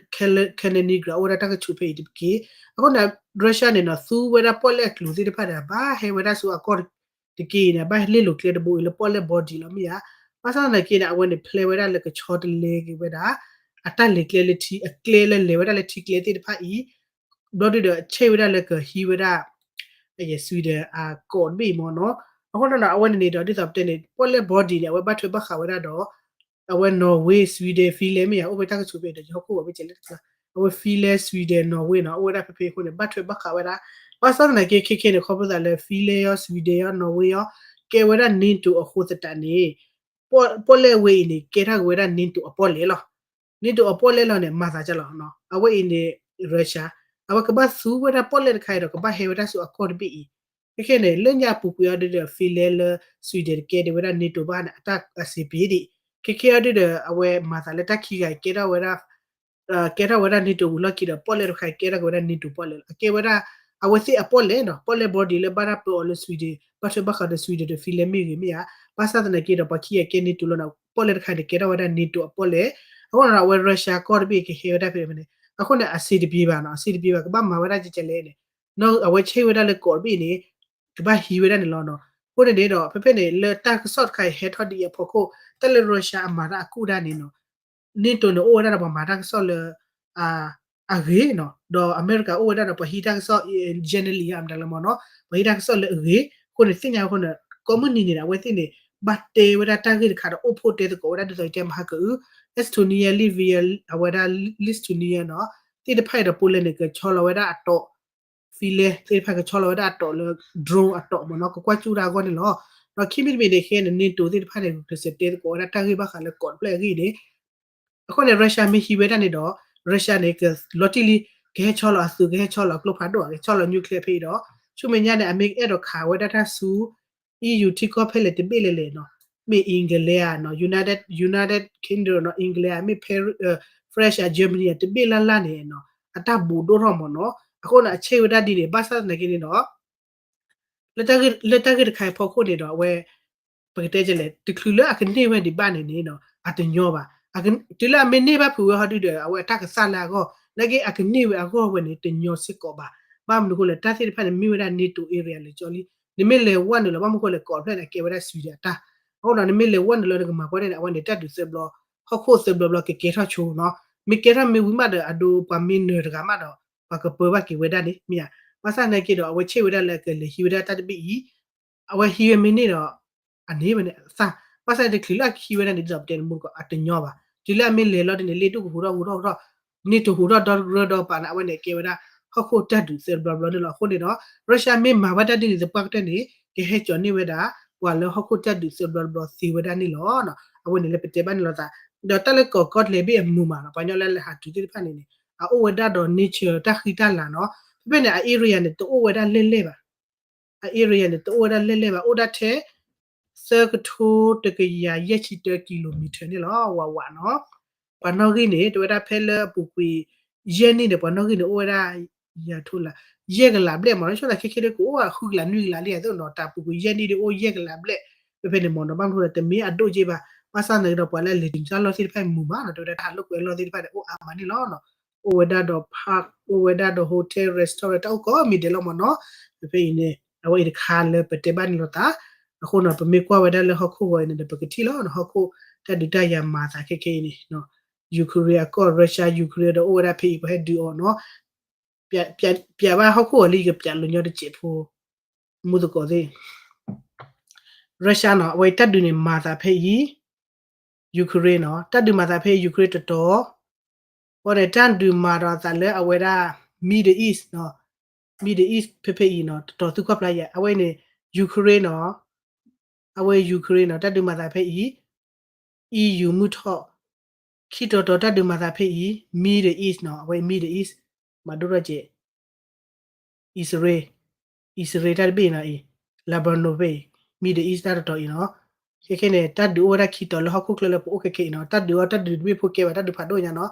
Kaliningrad အိၣ်ဝဲဒၣ်တၢ်ကဆူးဖဲအံၤတက့ၢ်, အဃိန့ၣ် Russia န့ၣ်နီၤ သူဝဲဒၣ်ပီၣ်လဲၣ်အကျိၤသ့ၣ်တဖၣ်ဒီး ဘၣ်ဟဲဝဲဒၣ်ဆူအကီၢ်တက့ၢ်အံၤန့ၣ် ဘၣ်လဲလိာ်ကျဲတဘိအံၤလၢပီၣ်လဲၣ် body လီၤမ့ၢ်ဧါ, ဘၣ်ဆၣ်သနာ်က့န့ၣ် အဝဲန့ၣ် ဖျဲဝဲဒၣ်လၢကဆီတလဲက့ၤဝဲဒၣ် အတၢ်လဲၤကျဲလၢထံ အကျဲလၢလဲၤဝဲဒၣ်လၢထံကျဲသ့ၣ်တဖၣ်အံၤ, ဘျီဒုဒီး ဆဲးဝဲဒၣ်လၢကဟံးဝဲဒၣ် Sweden အကီးတဘ့ၣ်အံၤမ့ၢ်နီၤ, အဃိန့ၣ် အဝဲန့ၣ်န့ၣ်ဒီး ဒ်သိးပတဲန့ၣ် ပီၣ်လဲၣ် body န့ၣ် အဝဲဘၣ်ထွဲဘၣ်ဃးဝဲဒၣ်ဒီး အဝဲ Norway Sweden Finland မ့ၢ်ဧါ အိၣ်ဖဲတၢ်ကဆူးဖဲအံၤဒီး ယဟီၣ်ခိၣ်ဂီၤဖဲကဲးလၢတကျါ, အဝဲ Finland Sweden Norway နီၤ အိၣ်ဝဲဒၣ်ဖဲဖဲအဃိန့ၣ် ဘၣ်ထွဲဘၣ်ဃးဝဲဒၣ်, ဘၣ်ဆၣ်သနာ်က့ ခဲခဲန့ၣ် ခီဖျိသးလၢ Finland ယီၤ Sweden ယီၤ Norway ယီၤ ကဲဝဲဒၣ် NATO အဃိသတးန့ၣ် ပီၣ်လဲၣ်ဝဲအံၤန့ၣ် ကဲထီၣ်က့ၤဝဲဒၣ် NATO အပီၣ်လဲၣ်လီၤ, NATO အပီၣ်လဲၣ်လီၤန့ၣ် မၤသးဒ်လဲၣ်, အဝဲအံၤန့ၣ် Russia အဝဲကဘၣ်သူဝဲဒၣ်ပီၣ်လဲၣ်တခါအံၤဒီး ကဘၣ်ဟဲဝဲဒၣ်ဆူအကီၢ်တဘ့ၣ်အံၤ, ခဲခဲန့ၣ် လၢညါအပူၤကွံာ်အီၤဒုဒီး Finland လၢ Sweden တကဲဒံးဝဲဒၣ် NATO ဘၣ်န့ၣ် အတၢ်အဆံးပ့ၤဒံး, ခဲခဲအီၤဒုဒီး အဝဲမၤသးလၢတၢ်ခံဂၤအံၤ ကဲထီၣ်ဝဲဒၣ် ကဲထီၣ်ဝဲဒၣ် NATO ဝံၤလီၢ်ခံဒီး ပီၣ်လဲၣ်တခါအံၤ ကဲထီၣ်က့ၤဝဲဒၣ် NATO ပီၣ်လဲၣ်လီၤ, အကဲဝဲဒၣ် အဝဲသ့ၣ်အပီၣ်လဲၣ်နီၤ, ပီၣ်လဲၣ် body လၢဘၣ်တၢ်ပၢအီၤလၢ Sweden ဘၣ်ထွဲဘၣ်ဃးဒီး Sweden ဒီး Finland မ့ၢ်ဂ့ၤမ့ၢ်ဧါ, ဘၣ်ဆၣ်သနာ်က့ဒီး ပှၤခံဂၤကဲ NATO လီၤန့ၣ် ပီၣ်လဲၣ်တခါန့ၣ် ကဲထီၣ်ဝဲဒၣ် NATO အပီၣ်လဲၣ်, အဃိန့ၣ်ဒီး အဝဲ Russia ကီၢ်တဘ့ၣ်ကဟဲဝဲဒၣ်ဖဲန့ၣ်, အဃိန့ၣ် အဆံးတပ့ၤဘၣ်နီၤ, အဆံးတပ့ၤဘၣ် ကဘၣ်မၤဝဲဒၣ်ကဲကဲလဲၣ်န့ၣ်, အဝဲဆဲးဝဲဒၣ်လၢကီးတဘ့ၣ်န့ၣ် ကဘၣ်ဟံးဝဲဒၣ်န့ၣ်လီၤနီၤ, အဃိန့ၣ်န့ၣ်ဒီး ဖဲဖဲန့ၣ် လၢတၢ်ကစီၣ်တခါအံၤဟဲထီၣ်ဒ်အံၤအဖီခိၣ် တၢ်လၢ Russia အမၤတၢ်အကူၣ်ဒၣ်န့ၣ်နီၤ NATO န့ၣ် အိၣ်ဝဲဒၣ်ဒီးပှၤမၤတၢ်ကစီၣ်လၢ အဂ့ၤနီၤ, ဒီးအမဲရကၤအိၣ်ဝဲဒၣ်ဒီးပှၤဟံးတၢ်ကစီၣ် generally အမတၤလၢမ့ၢ်နီၤ, ပှၤဟံးတၢ်ကစီၣ်လၢအဂ့ၤ, အဃိန့ၣ်သ့ၣ်ညါအဃိန့ၣ် ကိးမုၢ်နံၤန့ၣ် အဝဲသ့ၣ်န့ၣ် ဘၣ်တဲဝဲဒၣ်တၢ်ဂ့ၢ်တခါဒီး အိၣ်ဖှိၣ်တဲသကိးဝဲဒၣ်ဒ်သိးတဲမဟါကအု Estonia Latvia အဝဲဒၣ် Lithuania နီၤ, သ့ၣ်တဖၣ်အံၤဒီး Poland န့ၣ် ကဆီလီၤဝဲဒၣ်အတီး Finland သ့ၣ်တဖၣ်ကဆီလီၤဝဲဒၣ်အတီးလၢ drone အတီးမ့ၢ်နီၤ, ကကွၢ်ကၠူၣ်တၢ်အဂီၢ်န့ၣ်လီၤ. ဒီးခံမံၤတမံၤန့ၣ် ခဲအံၤန့ၣ် NATO သ့ၣ်တဖၣ်န့ၣ် ကစဲးတဲသကိးဝဲဒၣ်တၢ်ဂ့ၢ်ဘၣ်ဃးလၢကီးတဖျၢၣ်အဂ့ၢ်န့ၣ်, အဃိန့ၣ် Russia မ့ၢ်ဟံးဝဲဒၣ်န့ၣ်ဒီး Russia န့ၣ် ကလီၤတံၢ်လံ, ကဟဲဆီလီၤအသုး ကဟဲဆီလီၤအကျိဖးဒိၣ် ကဆီလီၤ nuclear ဖဲအံၤဒီး ဆူမဲာ်ညါန့ၣ် အမ့ၢ်အဲၣ်ဒိးခးဝဲဒၣ်တၢ်ဆူ EU ထံကီၢ်ဖဲလဲၣ်တဘ့ၣ်လဲၣ်လဲၣ်နီၤ, မ့ၢ် England နီၤ, United United Kingdom နီၤ, England မ့ၢ် French အ Germany အတဘ့ၣ်လၢ်လၢ်န့ၣ်နီၤ, အတၢ်ဘူးဒိၣ်ထီၣ်မ့ၢ်နီၤ, အဃိန့ၣ် အဆဲးဝဲဒၣ်ဒ်န့ၣ် ဘၣ်ဆၣ်သနာ်က့န့ၣ်ဒီး လၢတၢ်ဂ့ၢ်တခါအံၤအဖီခိၣ်န့ၣ်ဒီး အဝဲ ပကတဲလဲၣ် တချုးလၢအကန့ၢ်ဝဲဒံးဘၣ်န့ၣ်န့ၣ် အတညီဘၣ်. တုၤလၢအမ့ၢ်န့ၢ်ဘၣ်ဖုးဝဲဟီဒုဒီး အဝဲအတၢ်ကစၢ်လၢအဂီၢ် နာ်က့အကန့ၢ်ဝဲအဂီၢ်ဝဲန့ၣ် တညီစ့ၢ်ကီးဘၣ်. ဘၣ်မနုၤအဃိလဲၣ် တၢ်သ့ၣ်တဖၣ်န့ၣ် မ့ၢ်ဝဲဒၣ် NATO area လၢာ်ကၠီလံ. နမ့ၢ်လဲၤဝဲနုာ်လီၤ ဘၣ်မနုၤအဃိလဲၣ် ကီးဖျၢၣ်န့ၣ် အကဲဝဲဒၣ် Sweden အတၢ်. အဃိဒီး နမ့ၢ်လဲၤဝဲနုာ်လီၤ နကမၤပှၤဒ်န့ၣ် အဝဲန့ၣ် တၢ်ဒုးသၢဘျီ ဟီၣ်ခိၣ်သၢဘျီဘျီ ကကဲထီၣ်ဆိနီၤ. မ့ၢ်ကဲထီၣ်မ့ၢ်ဝံၤမးဒီး အဒိ ပှၤမ့ၢ်နၢၤတဂၤမးဒီး ပှၤကပၢဘၣ်က့ၤဝဲဒၣ်န့ၣ် မ့ၢ်ဧါ. ဘၣ်ဆၣ်သနာ်က့ဒီး အဝဲဆဲးဝဲဒၣ်လၢကလဲၤဟံးဝဲဒၣ်တၢ်တဘ့ၣ်အံၤ အဝဲဟံးဝဲမ့ၢ်န့ၢ်ဒီး အန့ၢ်ဝဲန့ၣ်အသၣ်. ဘၣ်ဆၣ်တချုးလၢအကဟံးဝဲဒၣ်န့ၣ် ဒ်သိးပတဲန့ၣ် မူတကိး အတညီဘၣ်. တုၤလၢအမ့ၢ်လဲၤလီၤဒ်န့ၣ် လ့ဒိၣ်ကဟူးထီၣ်ဟူးထီၣ်ဟူးထီၣ် NATO ဟူးထီၣ်ဒီရၢဒီပာ်န့ၣ် အဝဲန့ၣ်ကဲဝဲဒၣ် ဟီၣ်ခိၣ်တၢ်ဒုးသၢဘျီဘျီန့ၣ်လီၤ. အဃိန့ၣ်ဒီး Russia မ့ၢ်မၤဝဲဒၣ်ဒ်န့ၣ်သပှၢ်ကတၢၢ်န့ၣ် ကဟဲကၠီၤန့ၢ်ဝဲဒၣ် ပှၤလၢဟီၣ်ခိၣ်တၢ်ဒုးသၢဘျီဘျီသ့ဝဲဒၣ်န့ၣ်လီၤ. အဝဲန့ၣ်လၢပတဲဘၣ်န့ၣ်လိာ်သး ဒီးတၢ်လၢကီးကီးတလဲဘ့ၣ်အမုာ်မးနီၤ ပှၤကညီလၢလဲၤဟးတုၤသ့ၣ်တဖၣ်န့ၣ်န့ၣ် အအိၣ်ဝဲဒၣ်ဒီး nature တၢ်ဃံတၢ်လၤနီၤ. ဖဲဖဲန့ၣ် အ area န့ၣ် တအိၣ်ဝဲဒၣ်လဲၣ်လဲၣ်ဘၣ်. အ area န့ၣ် တအိၣ်ဝဲဒၣ်လဲၣ်လဲၣ်ဘၣ် အိၣ်ဒၣ်ထဲ သၢကထိတကယၤယဲၢ်ဆံတၢ kilometer န့ၣ်လီၤ ဝးဝးနီၤ. ပှၤနီၣ်ဂံၢ်န့ၣ် တဝဲဒၣ်ဖဲလၢအပူၤကွံာ် ယဲၢ်နံၣ်န့ၣ် ပှၤနီၣ်ဂံၢ်န့ၣ် အိၣ်ဝဲဒၣ် ယၤထိလၢ ယဲၢ်ကလးဘျဲၣ်မးနီၤ. ဆိသးခဲခဲဒ်ကအိၣ်ဃုကလးနွံကလးလံအသိးနီၤ တၢ်ပူၤကွံာ်ယဲၢ်နံၣ်ဒ်အိၣ်ယဲၢ်ကလးဘျဲၣ် ဖဲဖဲန့ၣ်မးနီၤ. ဘၣ်မနုၤဃိလဲၣ် တမ့ၢ်အဒိၣ်က့ဘၣ်. ဘၣ်ဆၣ်သနာ်က့ဒီး ပှၤလၢအလဲၤတုၤတၢ်လီၢ်သ့ၣ်တဖၣ်မုာ်မးနီၤ တဝဲဒၣ်တၢ်ဟးလိာ်ကွဲအလီၢ်သ့ၣ်တဖၣ်န့ၣ် အိၣ်အါမးန့ၣ်လီၤ. အိၣ်ဝဲဒၣ်ဒီး park အိၣ်ဝဲဒၣ်ဒီး hotel restaurant တၢ်အိၣ်ကိးမံၤဒဲးလီၤမးနီၤ. ဖဲဖဲအံၤန့ၣ် အဝဲအံၤတခါလၢပတဲဘၣ်န့ၣ်လိာ်သး. အဃိနီၤ ပမ့ၢ်ကွၢ်ဝဲဒၣ်လၢဟီၣ်ခိၣ်ဂီၤအံၤန့ၣ်ဒီး ပကထံၣ်လီၤ ဟီၣ်ခိၣ်တၢ်ဒုးတၢ်ယၤမၤသးခဲခဲအံၤန့ၣ် Ukraine အကီၢ် Russia Ukraine ဒီးအိၣ်ဝဲဒၣ်ဖဲအံၤ ပှၤဟဲဒုးအီၤနီၤ, ပျးဘၣ်ဟီၣ်ခိၣ်အီၤလၢယကပျးလီၤညီတစဲးဖိ မူသကိးသ့ၣ် Russia နီၤ အဝဲတၢ်ဒုးန့ၣ်မၤသးဖဲအံၤ Ukraine နီၤ တၢ်ဒုးမၤသးဖဲ Ukraine တတီၤ, အဃိန့ၣ် တၢ်ဒုးမၤဒီးအသးလၢအဝဲဒၣ် Middle East နီၤ Middle East ဖဲဖဲအံၤနီၤ တတီၤသုးခီၣ်ဖျါယဲ အဝဲန့ၣ် Ukraine နီၤ အဝဲ Ukraine နီၤ တၢ်ဒုးမၤသးဖဲအံၤ EU မုၢ်ထီၣ်, ခံတီၤတီၤတၢ်ဒုးမၤသးဖဲအံၤ Middle East နီၤ အဝဲ Middle East မၤဒိၣ်ထီၣ်က့ၤ အံၣ်စရ့လး, အံၣ်စရ့လးတၢ်တဘ့ၣ်နီၤအံၤ Lebanon ဖဲအံၤ Middle East တၢ်တတီၤအံၤနီၤ, ခဲခဲန့ၣ် တၢ်ဒုးအိၣ်ဝဲဒၣ်ခံတီၤလၢဟီၣ်ခိၣ်ချၢလၢပအိၣ်ခဲခဲအံၤနီၤ တၢ်ဒုးအီၤတၢ်ဒုးတဘ့ၣ်ဖိကဲဘၣ် တၢ်ဒုးဖးဒိၣ်ညါနီၤ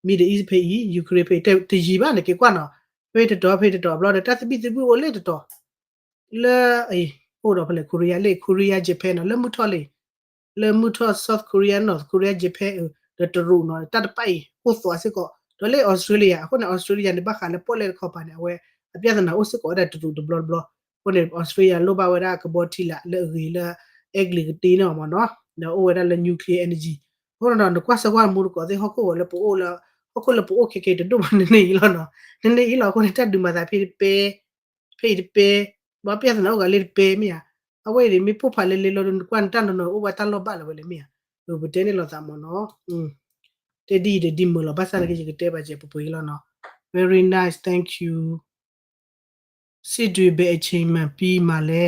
Middle East ဖဲအံၤ Ukraine ဖဲအံၤ တယံာ်ဘၣ်န့ၣ် က့ၤကွၢ်နီၤ ဖဲတတီၤဖဲတတီၤဘျီဒီး တၢ်သဘံၣ်သဘုၣ်အိၣ်လၢတတီၤ လၢအံၤ အိၣ်ဒီးဖဲလဲၣ် Korea လၢ Korea Japan နီၤ လၢမုၢ်ထီၣ်လံ လၢမုၢ်ထီၣ် South Korea North Korea Japan ဒီးတရူးနီၤ တၢ်တပၣ်အံၤ အိၣ်သွးစ့ၢ်ကီး ဒီးလၢ Australia အဃိန့ၣ် Australia န့ၣ် ဘၣ်ဃးလၢပီၣ်လဲၣ်တခီပၤန့ၣ် အဝဲ အပြဿနာအိၣ်စ့ၢ်ကီးဝဲဒၣ်တရူးတဘျီတဘျီ အဃိန့ၣ် Australia လိၣ်ဘၣ်ဝဲဒၣ်ကဘီထံလာ်လၢအဂ့ၤလၢ အဲကလံးကတ့န့ၣ်မ့ၢ်နီၤ ဒီးအိၣ်ဝဲဒၣ်လၢ nuclear energy အဃိန့ၣ်ဒီး နကွၢ်စၢၤကွၢ်မူတကိးသ့ၣ် ဟီၣ်ခိၣ်ဝဲလၢပအိၣ်လၢ ဟီၣ်ခိၣ်လၢပအိၣ်ခဲခဲတဒိၣ်ဘၣ် နန့ၢ်အံၤလီၤနီၤ နန့ၢ်အံၤလီၤ အဃိန့ၣ် တၢ်ဒုးမၤသးဖဲတပဲ ဖဲအံၤတပဲ ဘၣ်ပြဿနာအိၣ်ဂၤလၢတပဲမ့ၢ်ဧါ အဝဲအံၤန့ၣ် မ့ၢ်ပိၢ်ဖးလဲလဲလီၤ နကွၢ်နတၢ်နီၤနီၤ အိၣ်ဝဲတၢ်လီၢ်ဘၣ်လၢၤဝဲလဲၣ်မ့ၢ်ဧါ ပတဲန့ၣ်လိာ်သးမ့ၢ်နီၤ တဲဒ်အံၤဒီးဒ်မုာ်လီၤ ဘၣ်ဆၣ်သနာ်က့ ယကတဲဘၣ်ကဲပှဲၤပှဲၤအံၤလီၤနီၤ Very nice, thank you. စစ်တွေ ဘယ်အချိန်မှပြီးမှာလဲ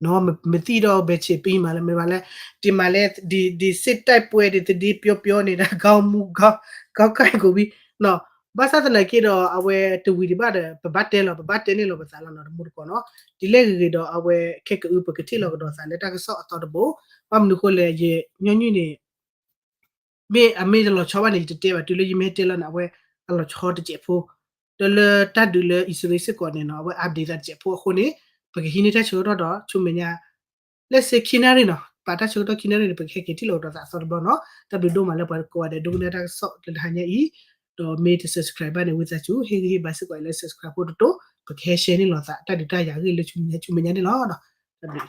နီၤ မသိတော့ ဘယ်အချိန်ပြီးမှာလဲ မ့ၢ်မးလဲ ဒီမှာလဲ ဒီ ဒီစစ်တိုက်ပွဲတွေ သတင်းပြောပြောနေတာ ခေါင်းမူ ခေါင်း ခေါင်းကိုက်ကုန်ပြီ နီၤ ဘၣ်ဆၣ်သနာ်က့ဒီး အဝဲတဝံၤဒံးဘၣ်ဒီး ပဘၣ်တဲလီၤ ပဘၣ်တဲန့ၢ်လီၤပသးလီၤနီၤ တမူတကိးနီၤ ဒ်လဲၣ်ဂ့ၤဂ့ၤဒီး အဝဲခဲကအု ပကထံၣ်လီၤကဒီးသးလၢတၢ်ကစီၣ်အသီတဘိ ဘၣ်မနုၤဃိလဲၣ် ယညီနုၢ်န့ၣ် မ့ၢ်အမ့ၢ်တလီၤဆီဘၣ်န့ၣ် ယတတဲဘၣ် တုၤလၢယမ့ၢ်ဟဲတဲလီၤန့ၣ် အဝဲအလီၤဆီတစဲးဖိ ဒီးလၢတၢ်ဒုးလၢအံၣ်စရ့လးစ့ၢ်ကီးန့ၣ်နီၤ အဝဲ update သးတစဲးဖိအဃိန့ၣ် ပကဟံးန့ၢ်တၢ်ဆၢကတီၢ်ဒီး ဆူမဲာ်ညါ let's say ခံနၣ်ရံၣ်နီၤ ပာ်တၢ်ဆၢကတီၢ်ခံနၣ်ရံၣ်န့ၣ် ပကဟဲက့ၤထံၣ်လိာ်ကဒီးသးအသီတဘျီနီၤ တၢ်ဘျုးဒိၣ်မးလၢပှၤကိးဂၤဒဲး ဒိကနၣ်တၢ်ကစီၣ်လၢတဟါညါအံၤ ဒီးမ့ၢ်တ subscribe ဘၣ်န့ၣ် ဝံသးစူၤ ဟ့ၣ်ဂံၢ်ဟ့ၣ်ဘါစ့ၢ်ကီးအံၤလၢ subscribe ဖိတတိၤ ပကဟဲ share န့ၢ်လိာ်သး တၢ်ဒုးတၢ်ယၤဂ့ၢ်လၢဆူမဲာ်ညါ ဆူမဲာ်ညါန့ၣ်လီၤ. တၢ်ဘျုး